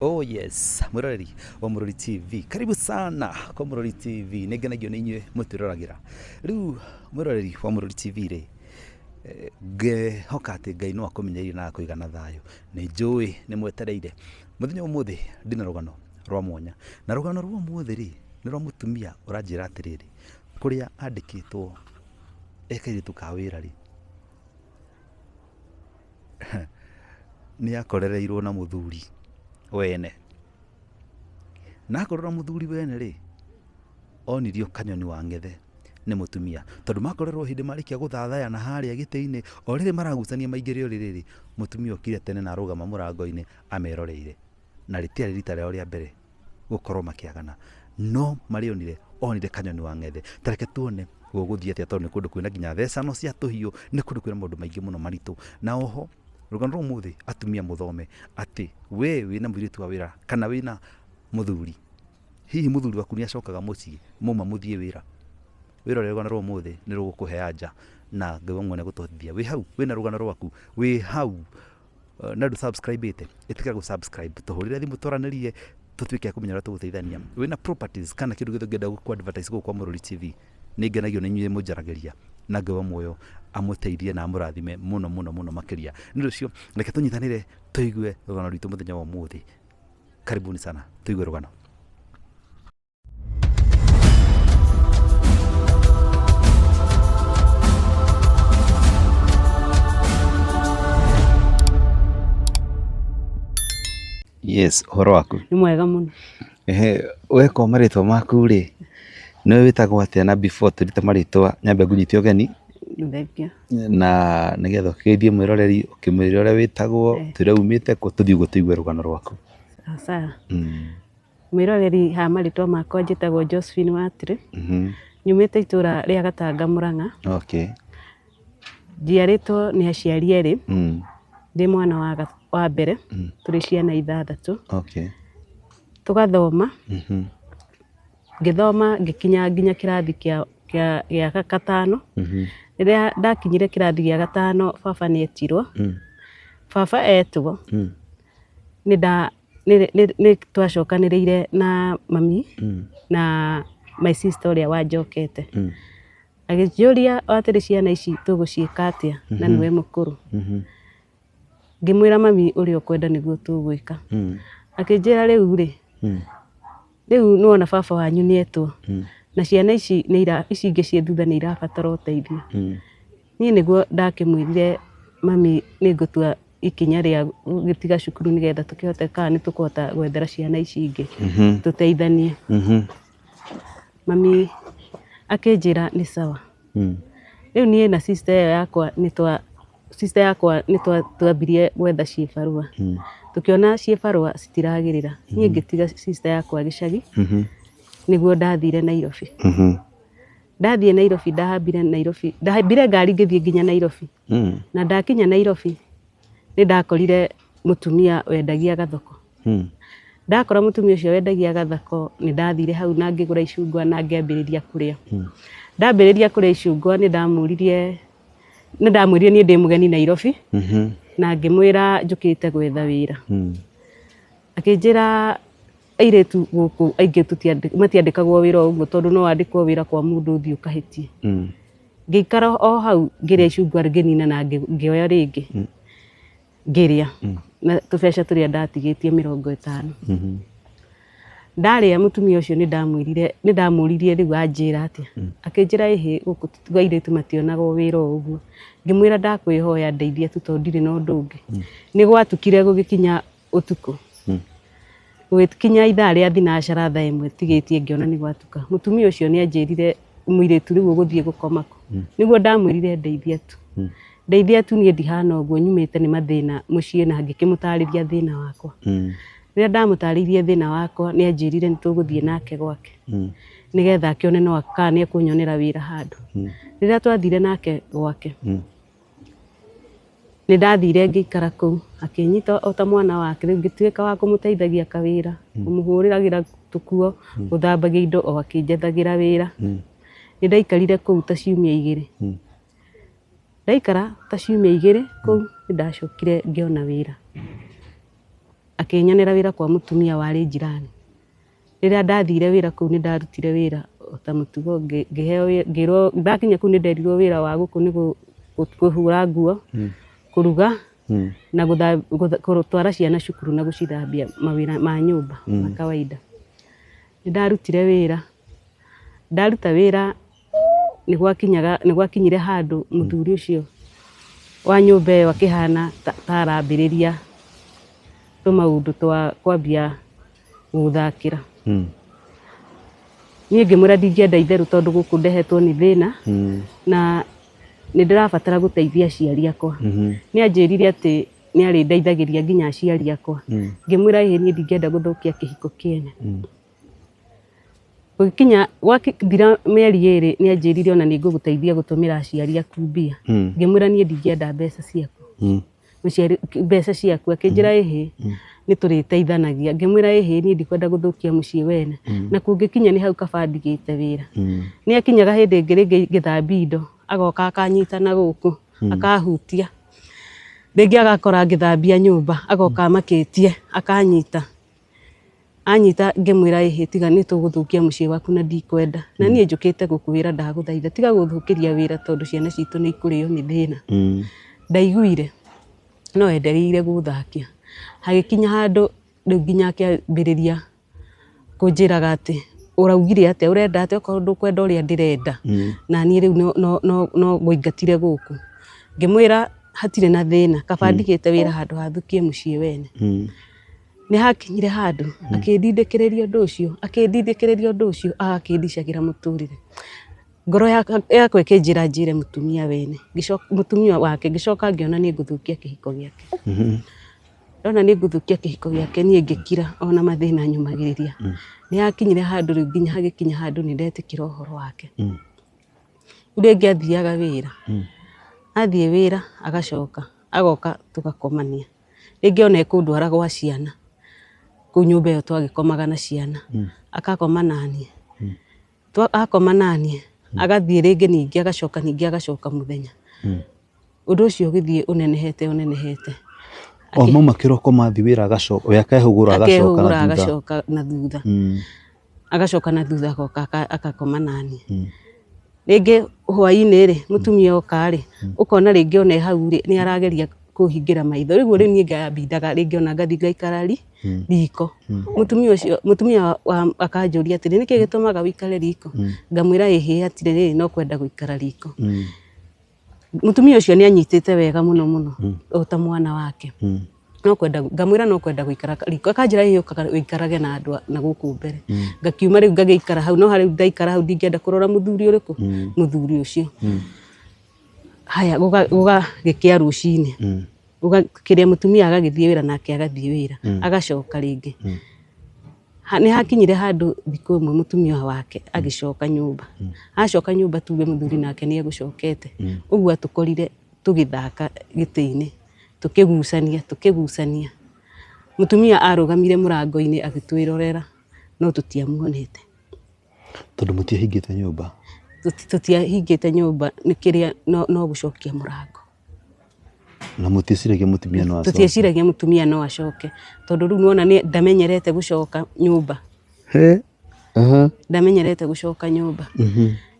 Oh yes, mwiroreri wa Murori TV, karibu sana kwa Murori TV. Nĩ ngenagio nĩ inyuĩ mũtwĩroragĩra. Rĩu mwiroreri wa Murori TV rĩ, ngehoka atĩ Ngai no akũmenyereire na agakũiga na thayũ. Nĩ njũĩ nĩ mwetereire. Mũthenya wa ũmũthĩ ndĩna rũgano rwa mwanya. Na rũgano rwa ũmũthĩ rĩ, nĩ rwa mũtumia ũranjĩra atĩrĩrĩ, kũrĩa andĩkĩtwo e kairĩtu ka wĩra rĩ, Nĩ akorereirwo na mũthuri wene. Na akorwo na mũthuri wene rĩ, onirio kanyoni wa ng'ethe nĩ mũtumia. Tondũ makorerwo hĩndĩ marĩkia gũthathayana harĩa gĩtĩ-inĩ, o rĩrĩ maragucania maingĩre ũrĩrĩ rĩ, mũtumia okire tene na arũgama mũrango-inĩ ameroreire. Na rĩtiarĩ rita rĩao rĩa mbere gũkorwo makĩagana. No marĩonire, onire kanyoni wa ng'ethe. Ta reke tuone gũgũthiĩ atĩa tondũ nĩ kũndũ kwĩna nginya thecano cia tũhiũ, nĩ kũndũ kwĩna maũndũ maingĩ mũno maritũ. Na oho, rũgano rwa ũmũthĩ atumia mũthome atĩ we wĩna mũirĩtu wa wĩra kana wĩna mũthuri, hihi mũthuri waku nĩ acokaga mũciĩ mauma mũthiĩ wĩra? Wĩrorere rũgano rwa ũmũthĩ nĩ rũgũkũhe anja na Ngai wa muoyo nĩ egũtũhotithia. Wĩ hau wĩna rũgano rwaku, wĩ hau na ndũ subscribe ĩte, ĩtĩkĩra gũ subscribe, tũhũrĩre thimũ twaranĩrie tũtuĩke a kũmenya ũrĩa tũgũteithania. Wĩna properties kana kĩndũ gĩothe ũngĩenda kũ advertise gũkũ kwa Mũrori TV, nĩ ngenagio nĩ inyuĩ mũnjaragĩria na Ngai wa muoyo amũteithie na amũrathime mũno mũno mũno makĩria. Nĩ ũndũ ũcio reke tũnyitanĩre tũigue rũgano rwitũ mũthenya wa ũmũthĩ. Karibuni sana tũigue rũgano. Yes, ũhoro waku? Nĩ mwega mũno. Ehe, wekwo marĩtwa maku rĩ, nĩwe wĩtagwo atĩa na before tũrute marĩtwa nyambe ngũnyite ũgeni Thengiũ. na nĩgetha ũkĩgeithie mwĩroreri ũkĩmwĩre ũrĩa wĩtagwo, twĩre umĩte kũ tũthiĩ ũguo tũigue rũgano rwaku. Sawa. Mwĩroreri ha marĩtwa makwa njĩtagwo Josephine Watire, nyumĩte itũra rĩa Gatanga Mũrang'a. Njiarĩtwo nĩ aciari erĩ, ndĩ mwana wa mbere, tũrĩ ciana ithathatũ. Tũgathoma, ngĩthoma ngĩkinya nginya kĩrathi gĩa gatano. Rĩrĩa ndakinyire kĩrathi gĩa gatano baba nĩ etirwo, baba etwo nĩ nda nĩ twacokanĩrĩire na mami na my sister ũrĩa wanjokete. Agĩnjũria atĩrĩ ciana ici tũgũciĩka atĩa na nĩwe mũkũrũ. Ngĩmwĩra mami ũrĩa ũkwenda nĩguo tũgwĩka. Akĩnjĩra rĩu rĩ, rĩu nĩ wona baba wanyu nĩ etwo na ciana ici ici ingĩ ciĩ thutha nĩ irabatara ũteithio. Niĩ nĩguo ndakĩmwĩrire mami nĩ ngũtua ikinya rĩa gũgĩtiga cukuru nĩgetha tũkĩhote kana nĩ tũkũhota gwethera ciana ici ingĩ tũteithanie. Mami akĩnjĩra nĩ sawa. Rĩu niĩ na sister ĩyo yakwa nĩ twa sister yakwa nĩ twambirie gwetha cibarũa. Tũkĩona cibarũa citiragĩrĩra, niĩ ngĩtiga sister yakwa gĩcagi nĩguo ndathire Nairobi. Ndathiĩ Nairobi ndahambire Nairobi, ndahambire ngari ngĩthiĩ nginya Nairobi. Na ndakinya Nairobi nĩ ndakorire mũtumia wendagia gathoko. Ndakora mũtumia ũcio wendagia gathoko nĩ ndathire hau na ngĩgũra icungwa na ngĩambĩrĩria kũrĩa. Ndambĩrĩria kũrĩa icungwa nĩ ndamũririe, nĩ ndamwĩrire niĩ ndĩ mũgeni Nairobi na ngĩmwĩra njũkĩte gwetha wĩra. Akĩnjĩra airĩtu gũkũ aingĩ matiandĩkagwo wĩra o ũguo tondũ no wandĩkwo wĩra kwa mũndũ ũthiĩ ũkahĩtie. Ngĩikara o hau ngĩrĩa icungwa ngĩnina na ngĩoya rĩngĩ ngĩrĩa na tũbeca tũrĩa ndatigĩtie 50. Ndarĩa mũtumia ũcio nĩ ndamwĩrire, nĩ ndamũririe rĩu anjĩra atĩa, akĩnjĩra ĩhĩ gũkũ airĩtu mationagwo wĩra o ũguo. Ngĩmwĩra ndakwĩhoya ndeithia tu tondũ ndirĩ na ũndũ ũngĩ. Nĩ gwatukire gũgĩkinya ũtukũ. Gũgĩkinya ithaa rĩa thinacara thaa ĩmwe tigĩtie ngĩona nĩ gwatuka. Mũtumia ũcio nĩ anjĩrire mũirĩtu rĩu ũgũthiĩ gũkoma kũ? Nĩguo ndamwĩrire ndeithia tu. Ndeithia tu niĩ ndihana ũguo nyumĩte nĩ mathĩna mũciĩ na ngĩkĩmũtarĩria thĩna wakwa. Rĩrĩa ndamũtarĩirie thĩna wakwa nĩ anjĩrire nĩ tũgũthiĩ nake gwake nĩgetha akĩone no kana nĩ ekũnyonera wĩra handũ. Rĩrĩa twathire nake gwake, Nĩ ndathire ngĩikara kũu, akĩnyita o ta mwana wake, rĩu ngĩtuĩka wa kũmũteithagia kawĩra, kũmũhũragĩra tũkuo, gũthambagia indo o akĩnjethagĩra wĩra. Nĩ ndaikarire kũu ta ciumia igĩrĩ. Ndaikara ta ciumia igĩrĩ kũu, nĩ ndacokire ngĩona wĩra. Akĩnyonera wĩra kwa mũtumia warĩ njirani. Rĩrĩa ndathire wĩra kũu nĩ ndarutire wĩra o ta mũtugo, ngĩheo ngĩrwo ndakinya kũu nĩ nderirwo wĩra wa gũkũ nĩ kũhũra nguo, kũruga na gũtwara ciana cukuru na gũcithambia, mawĩra ma nyũmba ma kawaida. Nĩ ndarutire wĩra, ndaruta wĩra nĩ gwakinyaga nĩ gwakinyire handũ mũthuri ũcio wa nyũmba ĩyo akĩhana ta arambĩrĩria tũmaũndũ twa kwambia gũthakĩra. Niĩ ngĩmwĩra ndingĩenda itherũ tondũ gũkũ ndehetwo nĩ thĩna na nĩ ndĩrabatara gũteithia aciari akwa. Nĩ anjĩrire atĩ nĩ arĩndeithagĩria nginya aciari akwa. Ngĩmwĩra ĩhĩ, niĩ ndingĩenda gũthũkia kĩhiko kĩene. Gũgĩkinya gwathira mĩeri 2 nĩ anjĩrire ona nĩ ngũgũteithia gũtũmĩra aciari aku mbia. Ngĩmwĩra niĩ ndingĩenda mbeca ciaku. Mũciari mbeca ciaku. Akĩnjĩra ĩhĩ, nĩ tũrĩteithanagia. Ngĩmwĩra ĩhĩ, niĩ ndikwenda gũthũkia mũciĩ wene na kũngĩkinya nĩ hau kaba ndigĩte wĩra. Nĩ akinyaga hĩndĩ ĩngĩ rĩngĩ ngĩthambia indo agoka akanyita na gũkũ akahutia, rĩngĩ agakora ngĩthambia nyũmba agoka amakĩtie akanyita. Anyita ngĩmwĩra ĩhĩ, tiga nĩ tũgũthũkia mũciĩ waku na ndikwenda, na niĩ njũkĩte gũkwĩra ndagũthaitha tiga gũthũkĩria wĩra tondũ ciana citũ nĩ ikũrĩo nĩ thĩna. Ndaiguire no endereire gũthakia, hagĩkinya handũ rĩu nginya akĩambĩrĩria kũnjĩraga atĩ ũraugire atĩa, ũrenda atĩa, okorwo ndũkwenda ũrĩa ndĩrenda na niĩ rĩu no ngũingatire gũkũ. Ngĩmwĩra hatirĩ na thĩna, kaba ndigĩte wĩra handũ ha thũkie mũciĩ wene. Nĩ hakinyire handũ akĩndindĩkĩrĩria ũndũ ũcio, akĩndindĩkĩrĩria ũndũ ũcio, agakĩndicagĩra mũtũrĩre. Ngoro yakwa ĩkĩnjĩra njĩre mũtumia wene, mũtumia wake, ngĩcoka ngĩona nĩ ngũthũkia kĩhiko gĩake. Ndona nĩ ngũthũkia kĩhiko gĩake niĩ ngĩkira ona mathĩna nyũmagĩrĩria. Nĩ hakinyire handũ rĩu nginya hagĩkinya handũ nĩ ndetĩkĩra ũhoro wake. Rĩu rĩngĩ athiaga wĩra, athiĩ wĩra agacoka agoka tũgakomania. Rĩngĩ ona ekũndwara gwa ciana, kũu nyũmba ĩyo twagĩkomaga na ciana, akakoma naniĩ. Akoma naniĩ, agathiĩ rĩngĩ ningĩ agacoka ningĩ agacoka mũthenya. Ũndũ ũcio ũgĩthiĩ ũnenehete ũnenehete. O mauma kĩroko mathiĩ wĩra agacoka, we akehũgũra agacoka na thutha. Agacoka na thutha. Agacoka na thutha agoka akakoma naniĩ. Rĩngĩ hwainĩ rĩ, mũtumia oka rĩ, ũkona rĩngĩ ona e hau rĩ, nĩ arageria kũhingĩra maitho. Rĩu rĩu niĩ ngambindaga rĩngĩ ona ngathiĩ ngaikara riko. Mũtumia ũcio, mũtumia akanjũria atĩrĩ, nĩkĩ gĩtũmaga ũikare riko? Ngamwĩra ĩhĩ hatirĩ rĩrĩ no kwenda gũikara riko. Mũtumia ũcio nĩ anyitĩte wega mũno mũno o ta mwana wake. No kwenda ngamwĩra no kwenda gũikara riko, akanjĩra ĩĩ ũkaga ũikarage na andũ na gũkũ mbere. Ngakiuma rĩu ngagĩikara hau, no harĩa ndaikara hau ndingĩenda kũrora mũthuri ũrĩkũ, mũthuri ũcio. Haya gũgagĩkĩa rũcinĩ, kĩrĩa mũtumia agagĩthiĩ wĩra nake agathiĩ wĩra, agacoka rĩngĩ. Nĩ hakinyire handũ thikũ ĩmwe mũtumia wake agĩcoka nyũmba. Acoka nyũmba tuge mũthuri nake nĩ egũcokete, ũguo atũkorire tũgĩthaka gĩtĩ-inĩ, tũkĩgucania tũkĩgucania. Mũtumia arũgamire mũrango-inĩ agĩtwĩrorera no tũtiamuonete. Tondũ mũtiahingĩte nyũmba? Tũtiahingĩte nyũmba nĩ kĩrĩa no gũcokia mũrango. Na mũtieciragia mũtumia no acoke? Tũtieciragia mũtumia no acoke, tondũ rĩu nĩwona ndamenyerete gũcoka nyũmba. Ndamenyerete gũcoka nyũmba.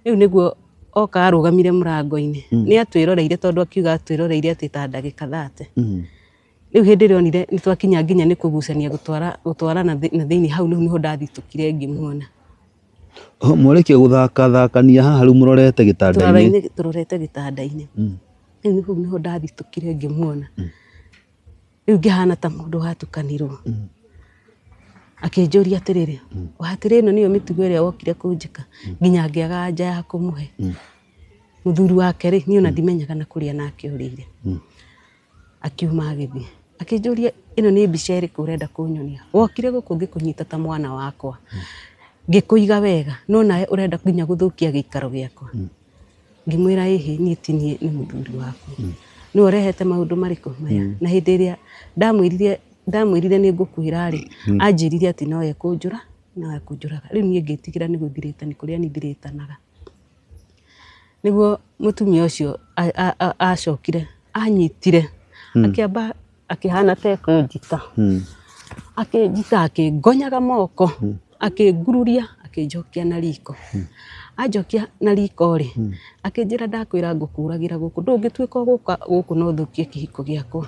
Rĩu nĩguo oka arũgamire mũrango-inĩ, nĩ atwĩroreire tondũ akiuga atwĩroreire atĩ ta ndagĩka 30. Rĩu hĩndĩ ĩrĩa onire nĩ twakinya nginya nĩ kũgucania gũtwara na thĩinĩ hau rĩu nĩho ndathitũkire ngĩmuona. Mwarĩkia gũthakathakania haha rĩu mũrorete gĩtanda-inĩ? Tũrorete gĩtanda-inĩ. Rĩu hau nĩho ndathitũkire ngĩmuona. Rĩu ngĩhana ta mũndũ watukanĩrwo. Akĩnjũria atĩrĩrĩ, atĩrĩ ĩno nĩyo mĩtugo ĩrĩa wokire kũnjĩka nginya ngĩaga anja ya kũmũhe. Mũthuri wake rĩ, niĩ ona ndimenyaga na kũrĩa nake orĩire. Akiuma agĩthiĩ. Akĩnjũria ĩno nĩ mbica ĩrĩkũ ũrenda kũnyonia? Wokire gũkũ ngĩkũnyita ta mwana wakwa, ngĩkũiga wega, no nawe ũrenda nginya gũthũkia gĩikaro gĩakwa. Ngĩmwĩra ĩhĩ niĩ ti niĩ nĩ mũthuri waku. Nĩwe ũrehete maũndũ marĩkũ maya? Na hĩndĩ ĩrĩa ndamwĩrire ndamwĩrire nĩ ngũkwĩra rĩ, anjĩrire atĩ no ekũnjũra, no ekũnjũraga. Rĩu niĩ ngĩtigĩra nĩ gũthirĩta nĩ kũrĩa niĩ thirĩtanaga. Nĩguo mũtumia ũcio acokire anyitire akĩamba akĩhana ta ekũnjita. Akĩnjita akĩngonyaga moko, akĩngururia, akĩnjokia na riko. Anjokia na riko rĩ, akĩnjĩra ndakwĩra ngũkũragĩra gũkũ, ndũngĩtuĩka ũgũka gũkũ na ũthũkie kĩhiko gĩakwa,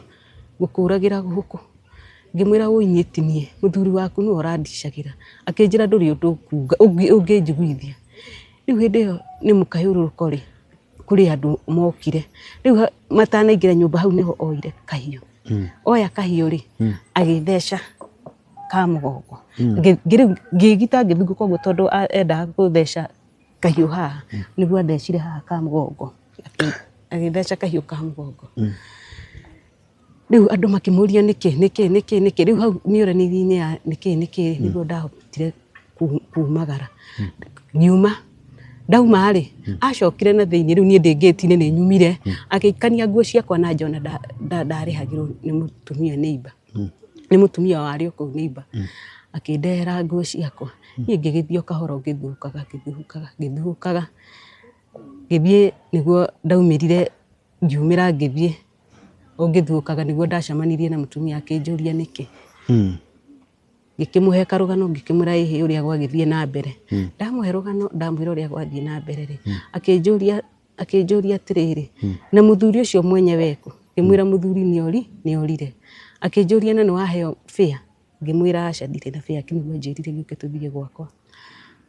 ngũkũragĩra gũkũ. Ngĩmwĩra wũi niĩ ti niĩ, mũthuri waku nĩwe ũrandicagĩra. Akĩnjĩra ndũrĩ ũndũ ũkuga ũngĩnjiguithia. Rĩu hĩndĩ ĩyo nĩ mũkayũrũrũko rĩ, kũrĩ andũ mokire. Rĩu matanaingĩra nyũmba hau nĩho oire kahiũ. Oya kahiũ rĩ, agĩtheca ka mũgongo. Rĩu ngĩgita ngĩthugũka ũguo tondũ endaga gũtheca kahiũ haha, nĩguo athecire haha ka mũgongo. Agĩtheca kahiũ ka mũgongo. Rĩu andũ makĩmũria nĩkĩ nĩkĩ nĩkĩ nĩkĩ, rĩu hau mĩũranĩrie-inĩ ya nĩkĩ nĩkĩ nĩguo ndahotire kumagara. Ngiuma, ndauma rĩ, acokire na thĩiniĩ rĩu niĩ ndĩ ngĩti-inĩ nĩ nyumire, agĩikania nguo ciakwa na nja ona ndarĩhagĩrwo nĩ mũtumia neighbour, nĩ mũtumia warĩ o kũu neighbour, akĩndehera nguo ciakwa. Niĩ ngĩgĩthiĩ o kahora o ngĩthũkaga ngĩthũkaga ngĩthũkaga, ngĩthiĩ nĩguo ndaumĩrire ngiumĩra ngĩthiĩ, o ngĩthiũkaga nĩguo ndacemanirie na mũtumia akĩnjũria nĩkĩ. Ngĩkĩmũhe karũgano ngĩkĩmwĩra ĩhĩ ũrĩa gwagĩthiĩ na mbere. Ndamũhe rũgano ndamwĩra ũrĩa gwathiĩ na mbere rĩ, akĩnjũria akĩnjũria atĩrĩrĩ, na mũthuri ũcio mwenyewe ekũ? Ngĩmwĩra mũthuri nĩ ori nĩ orire. Akĩnjũria na nĩ waheo fare? Ngĩmwĩra aca ndirĩ na fare nĩguo anjĩrire gĩũke tũthiĩ gwakwa.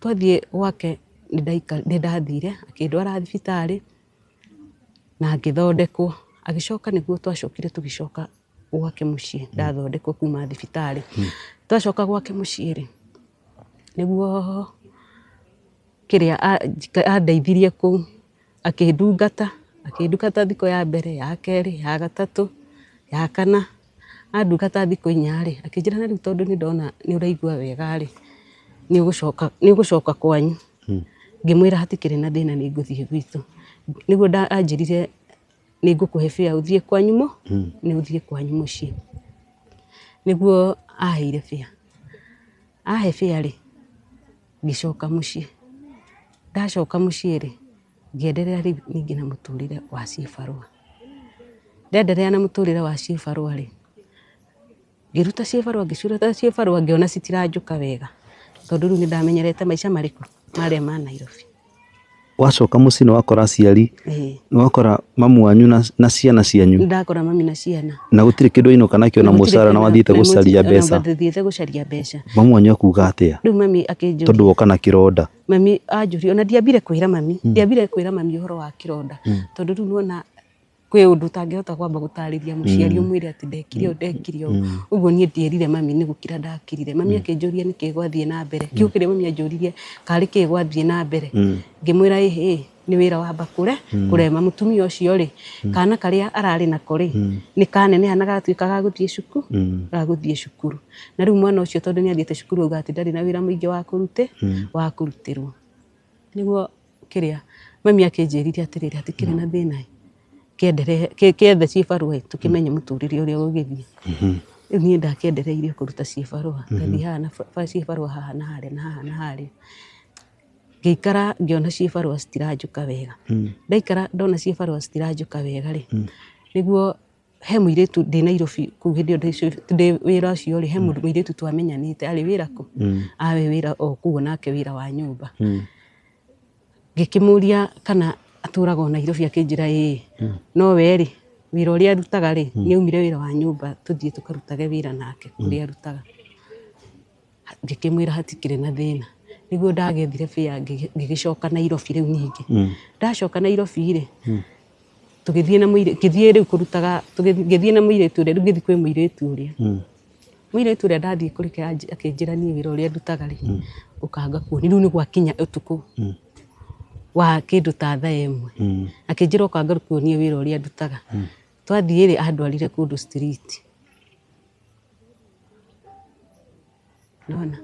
Twathiĩ gwake nĩ ndathire akĩndwara thibitarĩ. Na ngĩthondekwo, agĩcoka nĩguo twacokire tũgĩcoka gwake mũciĩ ndathondekwo kuma thibitarĩ. Twacoka gwake mũciĩ rĩ, nĩguo kĩrĩa andeithirie kũu, akĩndungata, akĩndungata thikũ ya mbere, ya kerĩ, ya gatatũ, ya kana, andungata thikũ inya rĩ, akĩnjĩra na rĩu tondũ nĩ ndona nĩ ũraigua wega rĩ, nĩ ũgũcoka kwanyu. Ngĩmwĩra hatikĩrĩ na thĩna nĩ ngũthiĩ gwitũ. Nĩguo anjĩrire nĩ ngũkũhe fare ũthiĩ kwanyu nĩ ũthiĩ kwanyu mũciĩ. Nĩguo aheire fare. Ahe fare rĩ, ngĩcoka mũciĩ. Ndacoka mũciĩ rĩ, ngĩenderea rĩu ningĩ na mũtũrĩre wa cibarũa. Ndenderea na mũtũrĩre wa cibarũa rĩ, Ngĩruta cibarũa ngĩciruta cibarũa ngĩona citiranjũka wega tondũ rĩu nĩ ndamenyerete maica marĩkũ? Marĩa ma Nairobi. Wacoka mũciĩ nĩ wakora aciari, nĩ wakora mamu wanyu na ciana cianyu? Nĩ ndakora mami na ciana. Na gũtirĩ kĩndũ wainũka nakĩo na mũcara na wathiĩte gũcaria mbeca? Thiĩte gũcaria mbeca. Mamu wanyu akuga atĩa? Rĩu mami akĩnjũria. Tondũ woka na kĩronda. Mami anjũria, ona ndiambire kwĩra mami, ndiambire kwĩra mami ũhoro wa kĩronda tondũ rĩu nĩ wona kwĩ ũndũ ũtangĩhota kwamba gũtarĩria mũciari ũmwĩre atĩ ndekire ũũ ndekire ũũ. Ũguo niĩ ndierire mami nĩ gũkira ndakirire. Mami akĩnjũria nĩkĩ gwathiĩ na mbere. Kiugo kĩrĩa mami anjũririe karĩ kĩ gwathiĩ na mbere. Ngĩmwĩra ĩhĩ nĩ wĩra wamba kũrema. Mũtumia ũcio rĩ, kana karĩa ararĩ nako rĩ, nĩ kaneneha na gatuĩka ga gũthiĩ cukuru, ga gũthiĩ cukuru. Na rĩu mwana ũcio tondũ nĩ athiĩte cukuru auga atĩ ndarĩ na wĩra mũingĩ wa kũrutĩrwo. Nĩguo kĩrĩa mami akĩnjĩrire atĩrĩrĩ hatikĩrĩ na thĩna ĩ, kĩenderee kĩethe cibarũa ĩ tũkĩmenye mũtũrĩre ũrĩa ũgũgĩthiĩ. Rĩu niĩ ndakĩendereire kũruta cibarũa, ngathiĩ haha na cibarũa haha na harĩa na haha na harĩa. Ngĩikara ngĩona cibarũa citiranjũka wega. Ndaikara ndona cibarũa citiranjũka wega rĩ, nĩguo he mũirĩtu ndĩ Nairobi kũu hĩndĩ ĩyo ndĩ wĩra ũcio rĩ, he mũirĩtu twamenyanĩte arĩ wĩra kũ? Arĩ wĩra o kũu onake wĩra wa nyũmba. Ngĩkĩmũria kana atũraga o Nairobi akĩnjĩra ĩĩ, no we rĩ, wĩra ũrĩa arutaga rĩ, nĩ aumire wĩra wa nyũmba tũthiĩ tũkarutage wĩra nake kũrĩa arutaga. Ngĩkĩmwĩra hatikĩrĩ na thĩna. Nĩguo ndagĩethire fare ngĩgĩcoka Nairobi rĩu ningĩ. Ndacoka Nairobi rĩ, tũgĩthiĩ na mũirĩtu, ngĩthiĩ rĩu kũrutaga, ngĩthiĩ na mũirĩtu ũrĩa, rĩu ngĩthiĩ kwĩ mũirĩtu ũrĩa. Mũirĩtu ũrĩa ndathiĩ kũrĩ ke akĩnjĩra niĩ wĩra ũrĩa ndutaga rĩ, ũka ngakuonie. Rĩu nĩ gwakinya ũtukũ wa kĩndũ ta thaa ĩmwe. Akĩnjĩra ũka ngakuonie wĩra ũrĩa ndutaga. Twathiĩ rĩ, andwarire kũndũ street. Nĩwona?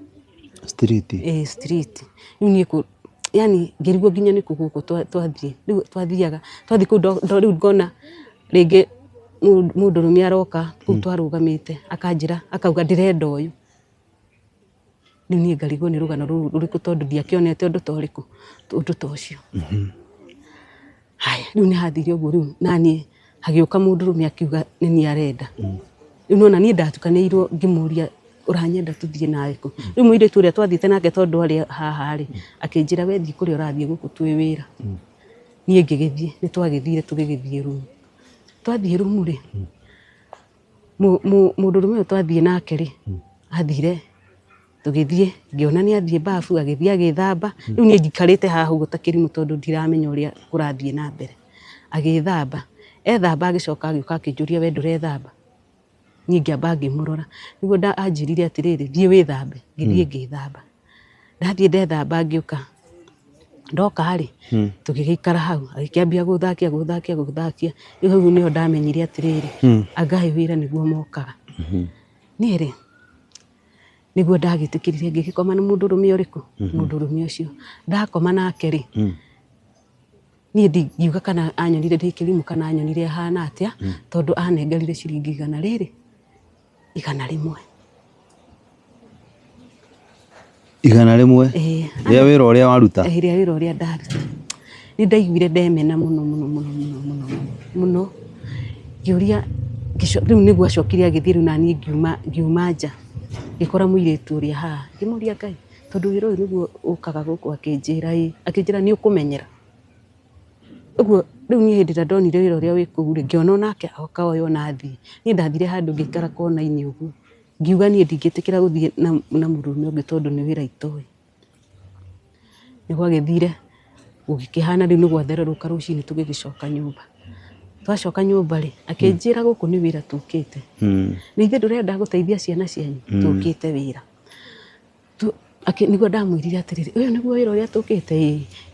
Street? Ĩĩ street. Rĩu niĩ kũ yaani ngĩrigwo nginya nĩkũ gũkũ twathiĩ. Rĩu twathiaga, twathiĩ kũu rĩu ngona rĩngĩ mũndũrũme aroka kũu twarũgamĩte akanjĩra akauga ndĩrenda ũyũ. Rĩu niĩ ngarigwo nĩ rũgano rũu rũrĩkũ tondũ ndiakĩonete ũndũ ta ũrĩkũ, ũndũ ta ũcio. Haya, rĩu nĩ hathire ũguo rĩu naniĩ hagĩũka mũndũrũme akiuga nĩ niĩ arenda. Rĩu nĩwona niĩ ndatukanĩirwo ngĩmũria Ũranyenda tũthiĩ nawe kũ? Rĩu mũirĩtu ũrĩa twathiĩte nake tondũ arĩ haha rĩ, akĩnjĩra we thiĩ kũrĩa ũrathiĩ gũkũ twĩ wĩra. Niĩ ngĩgĩthiĩ, nĩ twagĩthire tũgĩgĩthiĩ rumu. Twathiĩ rumu rĩ, mũndũrũme ũyũ twathiĩ nake rĩ, athire tũgĩthiĩ ngĩona nĩ athiĩ bafu, agĩthiĩ agĩthamba. Rĩu niĩ njikarĩte haha ũguo ta kĩrimũ tondũ ndiramenya ũrĩa kũrathiĩ na mbere. Agĩthamba, ethamba agĩcoka agĩũka akĩnjũria we ndũrethamba? Niĩ ngĩamba ngĩmũrora, nĩguo anjĩrire atĩrĩrĩ, thiĩ wĩthambe, ngĩthiĩ ngĩthamba. Ndathiĩ ndethamba ngĩũka, ndoka rĩ, tũgĩgĩikara hau, agĩkĩambia gũthakia gũthakia gũthakia, rĩu hau nĩho ndamenyire atĩrĩrĩ, anga ĩ wĩra nĩguo mokaga. Niĩ rĩ, nĩguo ndagĩtĩkĩrire ngĩgĩkoma na mũndũrũme ũrĩkũ? Mũndũrũme ũcio. Ndakoma nake rĩ, niĩ ndingiuga kana anyonire ndĩ kĩrimũ kana anyonire hana atĩa, tondũ anengerire ciringi igana rĩrĩ, 100. 100? Ĩĩ. Rĩa wĩra ũrĩa waruta? Ĩĩ, rĩa wĩra ũrĩa ndaruta. Nĩ ndaiguire ndemena mũno mũno mũno mũno mũno mũno, ngĩũria, rĩu nĩguo acokire agĩthiĩ rĩu naniĩ ngiuma ngiuma nja, ngĩkora mũirĩtu ũrĩa haha, ngĩmũria Ngai, tondũ wĩra ũyũ nĩguo ũkaga gũkũ akĩnjĩra ĩĩ, akĩnjĩra nĩ ũkũmenyera. Ũguo rĩu niĩ hĩndĩ ĩrĩa ndonire wĩra ũrĩa wĩ kũu rĩ, ngĩona onake oka oya ona athiĩ. Niĩ ndathire handũ ngĩikara kona-inĩ ũguo, ngiuga niĩ ndingĩtĩkĩra gũthiĩ na mũndũrũme ũngĩ tondũ nĩ wĩra itoĩ. Nĩ gwagĩthire gũgĩkĩhana rĩu nĩ gwathererũka rũcinĩ tũgĩgĩcoka nyũmba. Twacoka nyũmba rĩ, akĩnjĩra gũkũ nĩ wĩra tũkĩte. Na ithuĩ ndũrenda gũteithia ciana cianyu? Tũkĩte wĩra. Nĩguo ndamwĩrire atĩrĩrĩ, ũyũ nĩguo wĩra ũrĩa tũkĩte?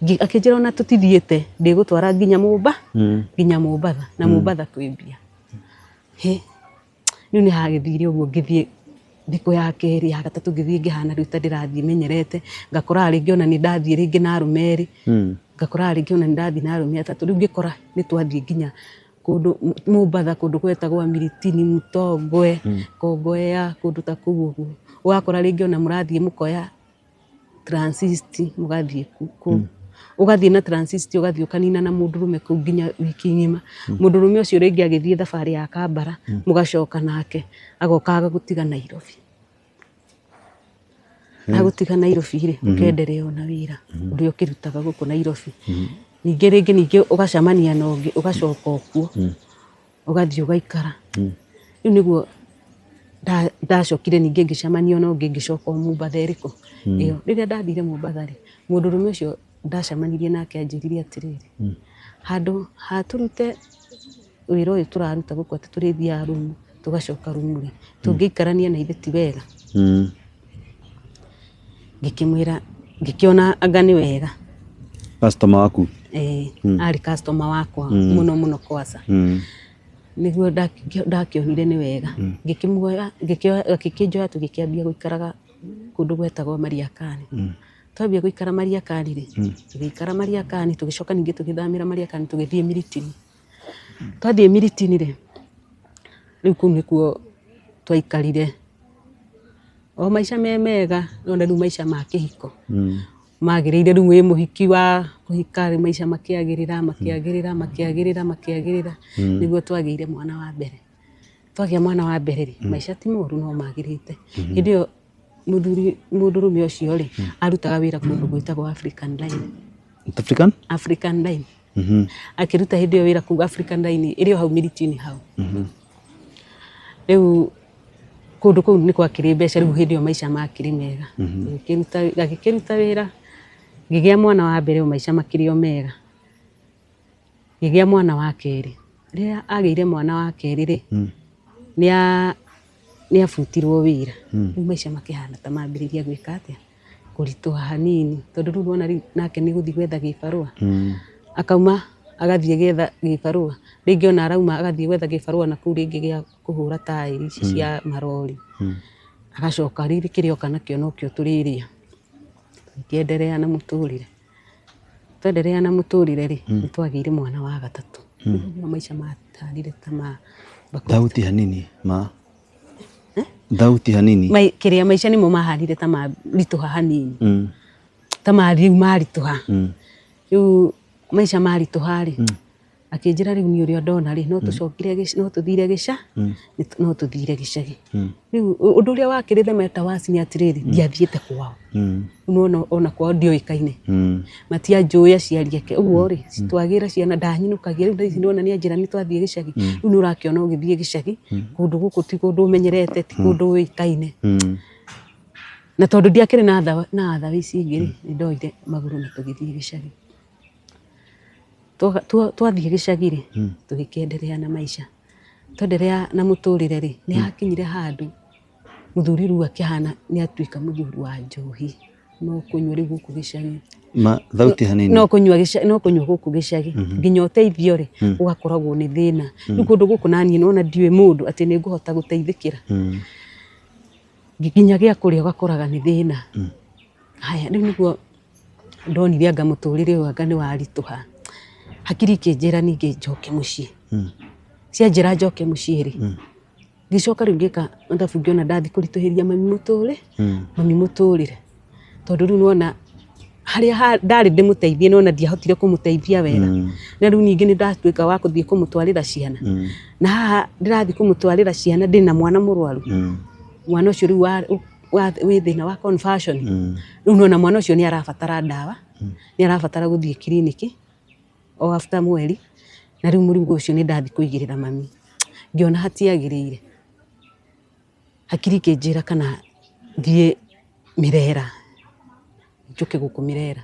Ĩĩ. Akĩnjĩra ona tũtithiĩte, ndĩgũtwara nginya nginya Mombatha, na Mombatha kwĩ mbia. Hĩ, rĩu nĩ hagĩthire ũguo ngĩthiĩ thikũ ya kerĩ, ya gatatũ ngĩthiĩ ngĩhana rĩu ta ndĩrathiĩ menyerete, ngakoraga rĩngĩ ona nĩ ndathiĩ rĩngĩ na arũme erĩ, ngakoraga rĩngĩ ona nĩ ndathiĩ na arũme atatũ, rĩu ngĩkora nĩ twathiĩ nginya kũndũ Mombatha kũndũ gwetagwo Miritini, Mtongwe, Kongowea, kũndũ ta kũu ũguo. Ũgakora rĩngĩ ona mũrathiĩ mũkoya transist mũgathiĩ kũu. Ũgathiĩ na transist ũgathiĩ ũkanina na mũndũrũme kũu nginya wiki ng'ima. Mũndũrũme ũcio rĩngĩ agĩthiĩ thabarĩ ya Kambara, mũgacoka nake, agoka agagũtiga Nairobi. Agũtiga Nairobi rĩ, ũkenderea o na wĩra ũrĩa ũkĩrutaga gũkũ Nairobi. Ningĩ rĩngĩ ningĩ ũgacemania na ũngĩ ũgacoka o kuo, ũgathiĩ ũgaikara. Rĩu nĩguo ndacokire ningĩ ngĩcemania na ũngĩ ngĩcoka o Mombatha ĩrĩkũ ĩyo. Rĩrĩa ndathire Mombatha rĩ, mũndũrũme ũcio ndacemanirie nake anjĩrire atĩrĩrĩ, handũ ha tũrute wĩra ũyũ tũraruta gũkũ atĩ tũrĩthiaga rumu tũgacoka rumu rĩ, tũngĩikarania na ithe ti wega? Ngĩkĩmwĩra, ngĩkĩona anga nĩ wega. Customer waku? Ĩĩ, arĩ customer wakwa mũno mũno kwanza. Nĩguo ndakĩonire nĩ wega. Ngĩkĩmuoya, agĩkĩnjoya tũgĩkĩambia gũikaraga kũndũ gwetagwo Mariakani. Twambia gũikara Mariakani rĩ, tũgĩikara Mariakani, tũgĩcoka ningĩ tũgĩthamĩra Mariakani tũgĩthiĩ Miritini. Twathiĩ Miritini rĩ, rĩu kũu nĩkuo twaikarire o maica me mega, nĩwona rĩu maica ma kĩhiko magĩrĩire, rĩu wĩ mũhiki wa kũhika rĩu maica makĩagĩrĩra makĩagĩrĩra makĩagĩrĩra makĩagĩrĩra, nĩguo twagĩire mwana wa mbere. Twagĩa mwana wa mbere rĩ, maica ti moru no magĩrĩte. Hĩndĩ ĩyo mũthuri mũndũrũme ũcio rĩ, arutaga wĩra kũndũ gwĩtagwo African Line. African? African Line. Akĩruta hĩndĩ ĩyo wĩra kũu African Line ĩrĩ o hau Miritini hau. Rĩu kũndũ kũu nĩ gwakĩrĩ mbeca, rĩu hĩndĩ ĩyo maica makĩrĩ mega. Agĩkĩruta wĩra, ngĩgĩa mwana wa mbere o maica makĩrĩ o mega. Ngĩgĩa mwana wa kerĩ. Rĩrĩa agĩire mwana wa kerĩ rĩ, nĩ abutirwo wĩra. Rĩu maica makĩhana ta mambĩrĩria gwĩka atĩa? Kũritũha hanini, tondũ rĩu nĩwona rĩu nake nĩ gũthiĩ gwetha gĩbarũa, akauma agathiĩ gwetha gĩbarũa, rĩngĩ ona arauma agathiĩ gwetha gĩbarũa nakũu rĩngĩ gĩa kũhũra taĩri ici cia marori, agacoka rĩrĩ kĩrĩa oka nakĩo nokĩo tũrĩrĩa, tũkĩenderea na mũtũrĩre. Twenderea na mũtũrĩre rĩ, nĩ twagĩire mwana wa gatatũ, rĩu nĩguo maica mahanire ta ma. Thauti hanini ma. Thauti hanini. Kĩrĩa maica nĩmo mahanire ta maritũha hanini. Ta rĩu maritũha. Rĩu maica maritũha rĩ, Akĩnjĩra rĩu niĩ ũrĩa ndona rĩ, no tũcokire no tũthire gĩca no tũthire gĩcagi. Rĩu ũndũ ũrĩa wakĩrĩ the matter worse nĩ atĩrĩrĩ, ndiathiĩte kwao. Nĩwona ona kwao ndioĩkaine, matianjũĩ aciari ake. Ũguo rĩ, twagĩra ciana ndanyinũkagia. Rĩu thaa ici nĩwona nĩanjĩra nĩtwathiĩ gĩcagi, rĩu nĩũrakĩona ũgĩthiĩ gĩcagi, kũndũ gũkũ ti kũndũ ũmenyerete, ti kũndũ ũĩkaine. Na tondũ ndiakĩrĩ na athawa ici ingĩ rĩ, nĩndoire magũrũ na tũgĩthiĩ gĩcagi. Twathiĩ gĩcagi rĩ, tũgĩkĩenderea na maica. Twenderea na mũtũrĩre rĩ, nĩ hakinyire handũ mũthuri rĩu akĩhana nĩ atuĩka mũthuri wa njohi, no kũnyua rĩu gũkũ gĩcagi. Ma, thauti hanini. No kũnyua no kũnyua gũkũ gĩcagi. Nginya ũteithio rĩ, ũgakoragwo nĩ thĩna. Rĩu kũndũ gũkũ naniĩ nĩwona ndiũĩ mũndũ atĩ nĩ ngũhota gũteithĩkĩra. Nginya gĩa kũrĩa ũgakoraga nĩ thĩna. Haya rĩu nĩguo ndonire anga mũtũrĩre ũyũ anga nĩ waritũha, hakiri ikĩnjĩra ningĩ njoke mũciĩ. Cianjĩra njoke mũciĩ rĩ, ngĩcoka rĩu ngĩka mathabu ngĩona ndathiĩ kũritũhĩria mami mũtũrĩ, mami mũtũrĩre. Tondũ rĩu nĩwona harĩa ndarĩ ndĩmũteithie nĩwona ndiahotire kũmũteithia wega. Na rĩu ningĩ nĩndatuĩka wa gũthiĩ kũmũtwarĩra ciana. Na haha ndĩrathiĩ kũmũtwarĩra ciana ndĩna mwana mũrwaru, mwana ũcio rĩu wĩ thĩna wa conversion. Rĩu nĩwona mwana ũcio nĩ arabatara ndawa, nĩ arabatara gũthiĩ kiriniki o after mweri, na rĩu mũrigo ũcio nĩ ndathiĩ kũigĩrĩra mami. Ngĩona hatiagĩrĩire, hakiri ikĩnjĩra kana thiĩ Mirera, njũke gũkũ Mirera.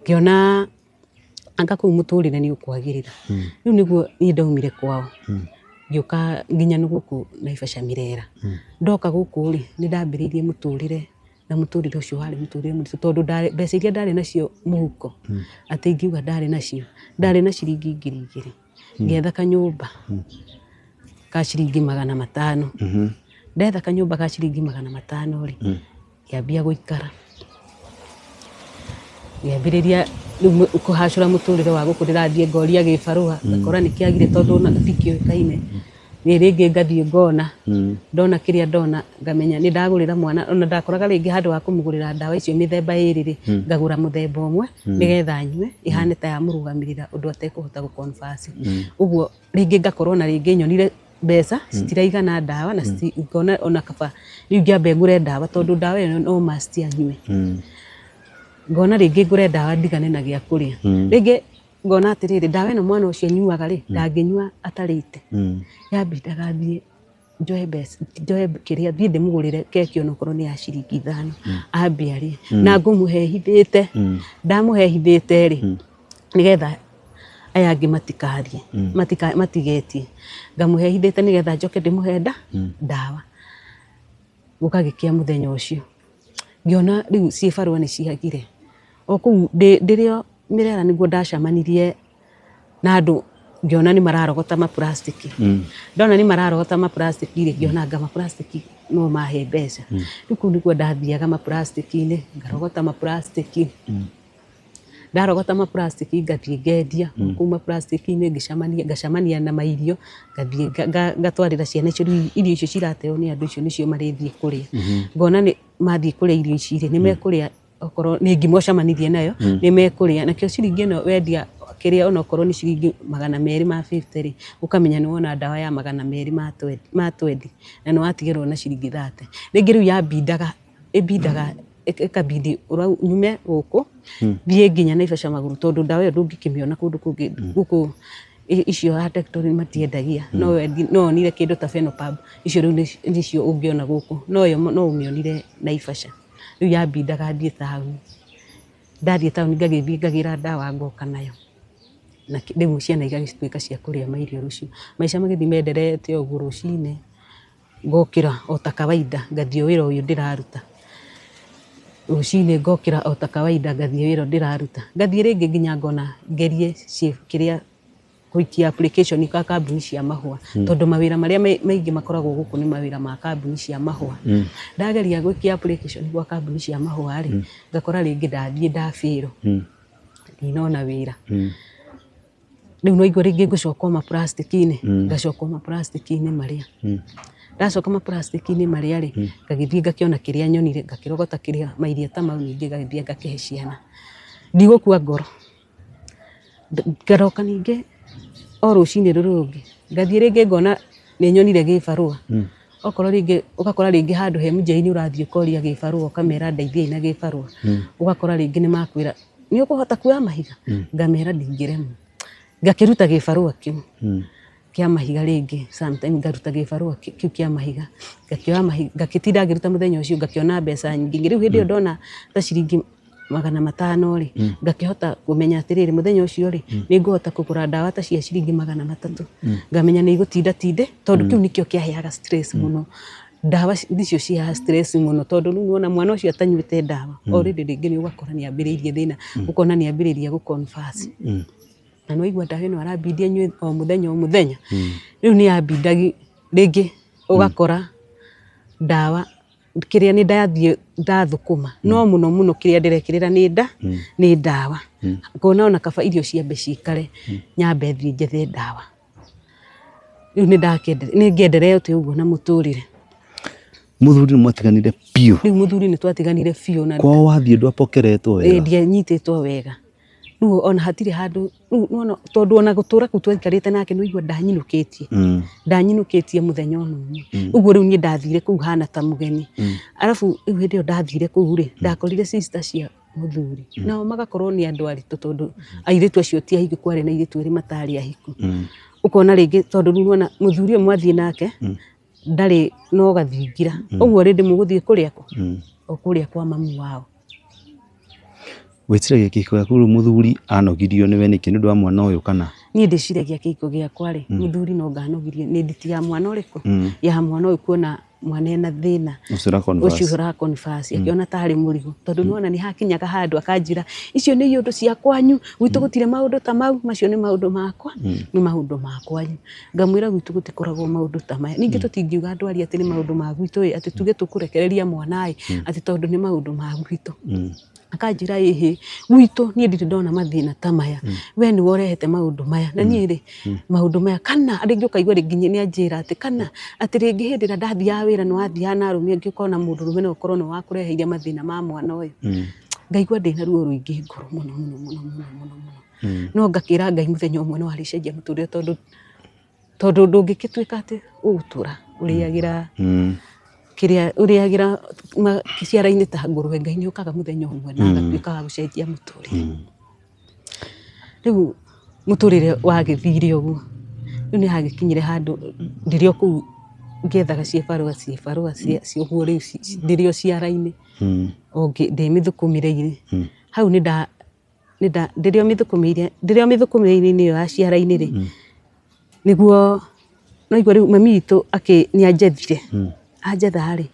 Ngĩona anga kũu mũtũrĩre nĩ ũkwagĩrĩra. Rĩu nĩguo niĩ ndaumire kwao, ngĩũka nginya nĩ gũkũ Naivasha Mirera. Ndoka gũkũ rĩ, nĩ ndambĩrĩirie mũtũrĩre na mũtũrĩre ũcio warĩ mũtũrĩre mũritũ tondũ mbeca iria ndarĩ nacio mũhuko, atĩ ingiuga ndarĩ nacio, ndarĩ na ciringi 2000. Ngĩetha kanyũmba ka ciringi 500. Ndetha kanyũmba ka ciringi 500 rĩ, ngĩambia gũikara. Ngĩambĩrĩria rĩu kũhacũra mũtũrĩre wa gũkũ ndĩrathiĩ ngoria gĩbarũa, ngakora nĩ kĩagire tondũ ona ndikĩũĩkaine. Niĩ rĩngĩ ngathiĩ ngona, ndona kĩrĩa ndona ngamenya nĩ ndagũrĩra mwana, ona ndakoraga rĩngĩ handũ ha kũmũgũrĩra ndawa icio mĩthemba ĩrĩ rĩ, ngagũra mũthemba ũmwe nĩgetha anyue, ĩhane ta yamũrũgamĩrĩra ũndũ atekũhota gũ converse. Ũguo rĩngĩ ngakorwo na rĩngĩ nyonire mbeca citiraigana ndawa na ngona ona kaba rĩu ngĩambe ngũre ndawa tondũ ndawa ĩyo no must anyue. Ngona rĩngĩ ngũre ndawa ndigane na gĩa kũrĩa. Rĩngĩ ngona atĩrĩrĩ, ndawa ĩno mwana ũcio anyuaga rĩ, ndangĩnyua atarĩte. Yambindaga thiĩ njoe mbeca, njoe kĩrĩa thiĩ ndĩmũgũrĩre keki onokorwo nĩ ya ciringi 5, ambe arĩe. Na ngũmũhe hithĩte, ndamũhe hithĩte rĩ, nĩgetha aya angĩ matikarie, matigetie. Ngamũhe hithĩte nĩgetha njoke ndĩmũhe ndawa. Gũkagĩkĩa mũthenya ũcio, ngĩona rĩu ciĩbarũa nĩ ciagire. O kũu ndĩrĩ o Mĩrera nĩguo ndacemanirie na andũ ngĩona nĩ mararogota ma plastic. Ndona nĩ mararogota ma plastic rĩ, ngĩona anga ma plastic no mahe mbeca. Rĩu kũu nĩkuo ndathiaga ma plastic -inĩ, ngarogota ma plastic. Ndarogota ma plastic ngathiĩ ngendia, kũu ma plastic -inĩ ngĩcemania ngacemania na mairio, ngathiĩ ngatwarĩra ciana icio, rĩu irio icio cirateo nĩ andũ icio nĩcio marĩthiĩ kũrĩa. Ngona nĩ mathiĩ kũrĩa irio ici rĩ, nĩ mekũrĩa okorwo nĩ ngima ũcemanirie nayo, nĩ mekũrĩa. Nakĩo ciringi ĩno wendia kĩrĩa onokorwo nĩ ciringi 250 rĩ, ũkamenya nĩ wona ndawa ya 220 na nĩ watigĩrwo na ciringi 30. Rĩngĩ rĩu yambindaga, ĩmbindaga ĩkambindi nyume gũkũ thiĩ nginya Naivasha magũrũ tondũ ndawa ĩyo ndũngĩkĩmĩona kũndũ kũngĩ gũkũ icio ha ndagĩtarĩ matiendagia no wonire kĩndũ ta Phenopub icio rĩu nĩcio ũngĩona gũkũ no yo no ũmĩonire Naivasha. Rĩu yambindaga thiĩ taũni, ndathiĩ taũni ngagĩthiĩ ngagĩra ndawa ngoka nayo na rĩu ciana igagĩtuĩka cia kũrĩa mairio rũciũ. Maica magĩthiĩ menderete ũguo rũcinĩ ngokĩra o ta kawaida ngathiĩ o wĩra ũyũ ndĩraruta. Rũcinĩ ngokĩra o ta kawaida ngathiĩ wĩra ũyũ ndĩraruta. Ngathiĩ rĩngĩ nginya ngona ngerie kĩrĩa gũikia application ka kambuni cia mahũa tondũ mawĩra marĩa maingĩ makoragwo gũkũ nĩ mawĩra ma kambuni cia mahũa. Ndageria gũikia application gwa kambuni cia mahũa rĩ, ngakora rĩngĩ ndathiĩ ndafail, ndinona wĩra. Rĩu no igua rĩngĩ ngũcoka o ma plastic -inĩ, ngacoka o ma plastic -inĩ marĩa. Ndacoka ma plastic -inĩ marĩa rĩ, ngagĩthiĩ ngakĩona kĩrĩa nyonire, ngakĩrogota kĩrĩa mairio ta mau ningĩ ngagĩthiĩ ngakĩhe ciana. Ndigũkua ngoro. Ngaroka ningĩ o rũcinĩ rũrũ rũngĩ ngathiĩ rĩngĩ ngona nĩ nyonire gĩbarũa. Okorwo rĩngĩ ũgakora rĩngĩ handũ he mũnjĩra-inĩ ũrathiĩ ũkoria gĩbarũa ũkamera ndeithiai na gĩbarũa. Ũgakora rĩngĩ nĩ makwĩra nĩ ũkũhota kuoya mahiga? Ngamera ndingĩremwo. Ngakĩruta gĩbarũa kĩu kĩa mahiga rĩngĩ sometime ngaruta gĩbarũa kĩu kĩa mahiga. Ngakĩoya mahiga ngagĩtinda ngĩruta mũthenya ũcio ngakĩona mbeca nyingĩ. Rĩu hĩndĩ ĩyo ndona ta ciringi 500 rĩ, ngakĩhota kũmenya atĩrĩrĩ mũthenya ũcio rĩ, nĩ ngũhota kũgũra ndawa ta cia ciringi 300. Ngamenya nĩ igũtinda tinde tondũ kĩu nĩkĩo kĩaheaga stress mũno. Ndawa nĩcio ciheaga stress mũno tondũ rĩu nĩwona mwana ũcio atanyuĩte ndawa already rĩngĩ nĩ ũgakora nĩ ambĩrĩirie thĩna, ũkona nĩ ambĩrĩria gũ converse. Na nĩ waigua ndawa ĩno arambindi anyue o mũthenya o mũthenya. Rĩu nĩ yambindagi rĩngĩ ũgakora ndawa kĩrĩa nĩ ndathiĩ ndathũkũma no mũno mũno kĩrĩa ndĩrekĩrĩra nĩ nda nĩ ndawa. Ngona ona kaba irio ciambe cikare nyambe thiĩ njethe ndawa. Rĩu nĩ ngĩenderete ũguo na mũtũrĩre. Mũthuri nĩ mwatiganire biũ? Rĩu mũthuri nĩ twatiganire biũ na Kwao wathiĩ ndwapokeretwo wega? Ndianyitĩtwo wega. Rĩu ona hatirĩ handũ rĩu nĩwona tondũ ona gũtũra kũu twaikarĩte nake nĩ waigua ndanyinũkĩtie. Ndanyinũkĩtie mũthenya ona ũmwe. Ũguo rĩu niĩ ndathire kũu hana ta mũgeni. Arabu rĩu hĩndĩ ĩyo ndathire kũu rĩ, ndakorire sister cia mũthuri. Nao magakorwo nĩ andũ aritũ tondũ airĩtu acio ti ahiku, kwarĩ na airĩtu erĩ matarĩ ahiku. Ũkona rĩngĩ tondũ rĩu nĩwona mũthuri ũyũ mwathiĩ nake, ndarĩ no gathingira. Ũguo rĩndĩ mũgũthiĩ kũrĩa kũ? O kũrĩa kwa mamu wao. Wĩciragia kĩhiko gĩaku rĩu mũthuri anogirio nĩwe nĩkĩ nĩ ũndũ wa mwana ũyũ kana? Niĩ ndĩciragia kĩhiko gĩakwa rĩ, mũthuri no anga anogirio nĩ nditi ya mwana ũrĩkũ? Ya mwana ũyũ kuona mwana ena thĩna. Ũcio ũra converse. Ũcio ũra converse akĩona tarĩ mũrigo. Tondũ nĩwona nĩ hakinyaga handũ akanjĩra icio nĩ iũndũ cia kwanyu, gwitũ gũtirĩ maũndũ ta mau, macio nĩ maũndũ makwa, nĩ maũndũ ma kwanyu. Ngamwĩra gwitũ gũtikoragwo maũndũ ta maya. Ningĩ tũtingiuga andũ arĩa atĩ nĩ maũndũ ma gwitũ ĩ, atĩ tuge tũkũrekereria mwana ĩ, atĩ tondũ nĩ maũndũ ma gwitũ. Akanjĩra ĩhĩ, gwitũ niĩ ndirĩ ndona mathĩna ta maya, we nĩwe ũrehete maũndũ maya, na niĩ rĩ, maũndũ maya, kana rĩngĩ ũkaigua rĩngĩ nĩ anjĩra atĩ kana atĩ rĩngĩ hĩndĩ ĩrĩa ndathiaga wĩra nĩ wathiaga na arũme angĩ ũkona mũndũrũme no ũkorwo nĩwe wakũreheire mathĩna ma mwana ũyũ. Ngaigua ndĩna ruo rũingĩ ngoro mũno mũno mũno mũno mũno mũno. No ngakĩra Ngai mũthenya ũmwe no arĩcenjia mũtũrĩre tondũ tondũ ndũngĩgĩtuĩka atĩ ũgũtũra ũrĩagĩra kĩrĩa ũrĩagĩra ciara-inĩ ta ngũrwe, Ngai nĩ okaga mũthenya ũmwe na agatuĩka wa gũcenjia mũtũrĩre. Rĩu mũtũrĩre wagĩthire ũguo, rĩu nĩ hagĩkinyire handũ ndĩrĩ o kũu ngĩethaga cibarũa cibarũa ũguo rĩu ndĩrĩ o ciara-inĩ o ndĩmĩthũkũmĩre-inĩ. Hau nĩ nda ndĩrĩ o mĩthũkũmĩire ndĩrĩ o mĩthũkũmĩre-inĩ ĩyo ya ciara-inĩ rĩ, nĩguo naigua rĩu mami witũ nĩ anjethire, anjetha rĩ,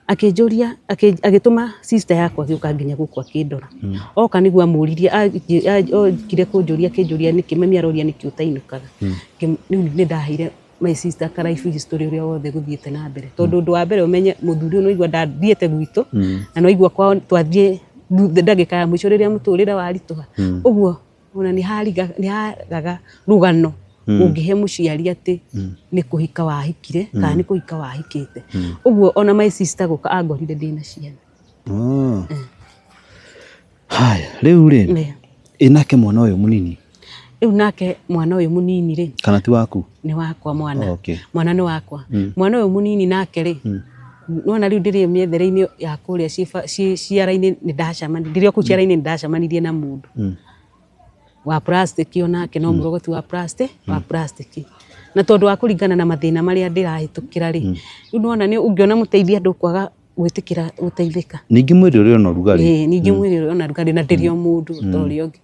akĩnjũria agĩtũma sister yakwa agĩũka nginya gũkũ akĩndora. Oka nĩguo amũririe okire kũnjũria akĩnjũria nĩkĩ mami aroria nĩkĩ ũtainũkaga. Rĩu nĩ ndaheire my sister ka life history ũrĩa wothe gũthiĩte na mbere. Tondũ ũndũ wa mbere ũmenye mũthuri ũyũ nĩwaigua ndathiĩte gwitũ, na nĩwaigua kwao twathiĩ ndagĩka ya mũico rĩrĩa mũtũrĩre waritũha. Ũguo ona nĩ hagaga rũgano ũngĩhe mũciari atĩ nĩ kũhika wahikire kana nĩ kũhika wahikĩte. Ũguo ona my sister gũka angorire ndĩna ciana. Haya, rĩu rĩ, ĩ nake mwana ũyũ mũnini? Rĩu nake mwana ũyũ mũnini rĩ, Kana ti waku? Nĩ wakwa mwana. Okay. Mwana nĩ wakwa. Mwana ũyũ mũnini nake rĩ, nĩwona rĩu ndĩrĩ mĩethere-inĩ ya kũrĩa ciara-inĩ nĩ ndacemanirie, ndĩrĩ o kũu ciara-inĩ nĩ ndacemanirie na mũndũ wa plastic o nake no mũrogoti wa plastic, wa plastic. Na tondũ wa kũringana na mathĩna marĩa ndĩrahĩtũkĩra rĩ, rĩu nĩwona ũngĩona mũteithia ndũkwaga gwĩtĩkĩra gũteithĩka. Ningĩ mwĩrĩ ũrĩ ona ũrugarĩ. Ĩĩ, ningĩ mwĩrĩ ũrĩ ona rugarĩ na ndĩrĩ o mũndũ ta ũrĩa ũngĩ.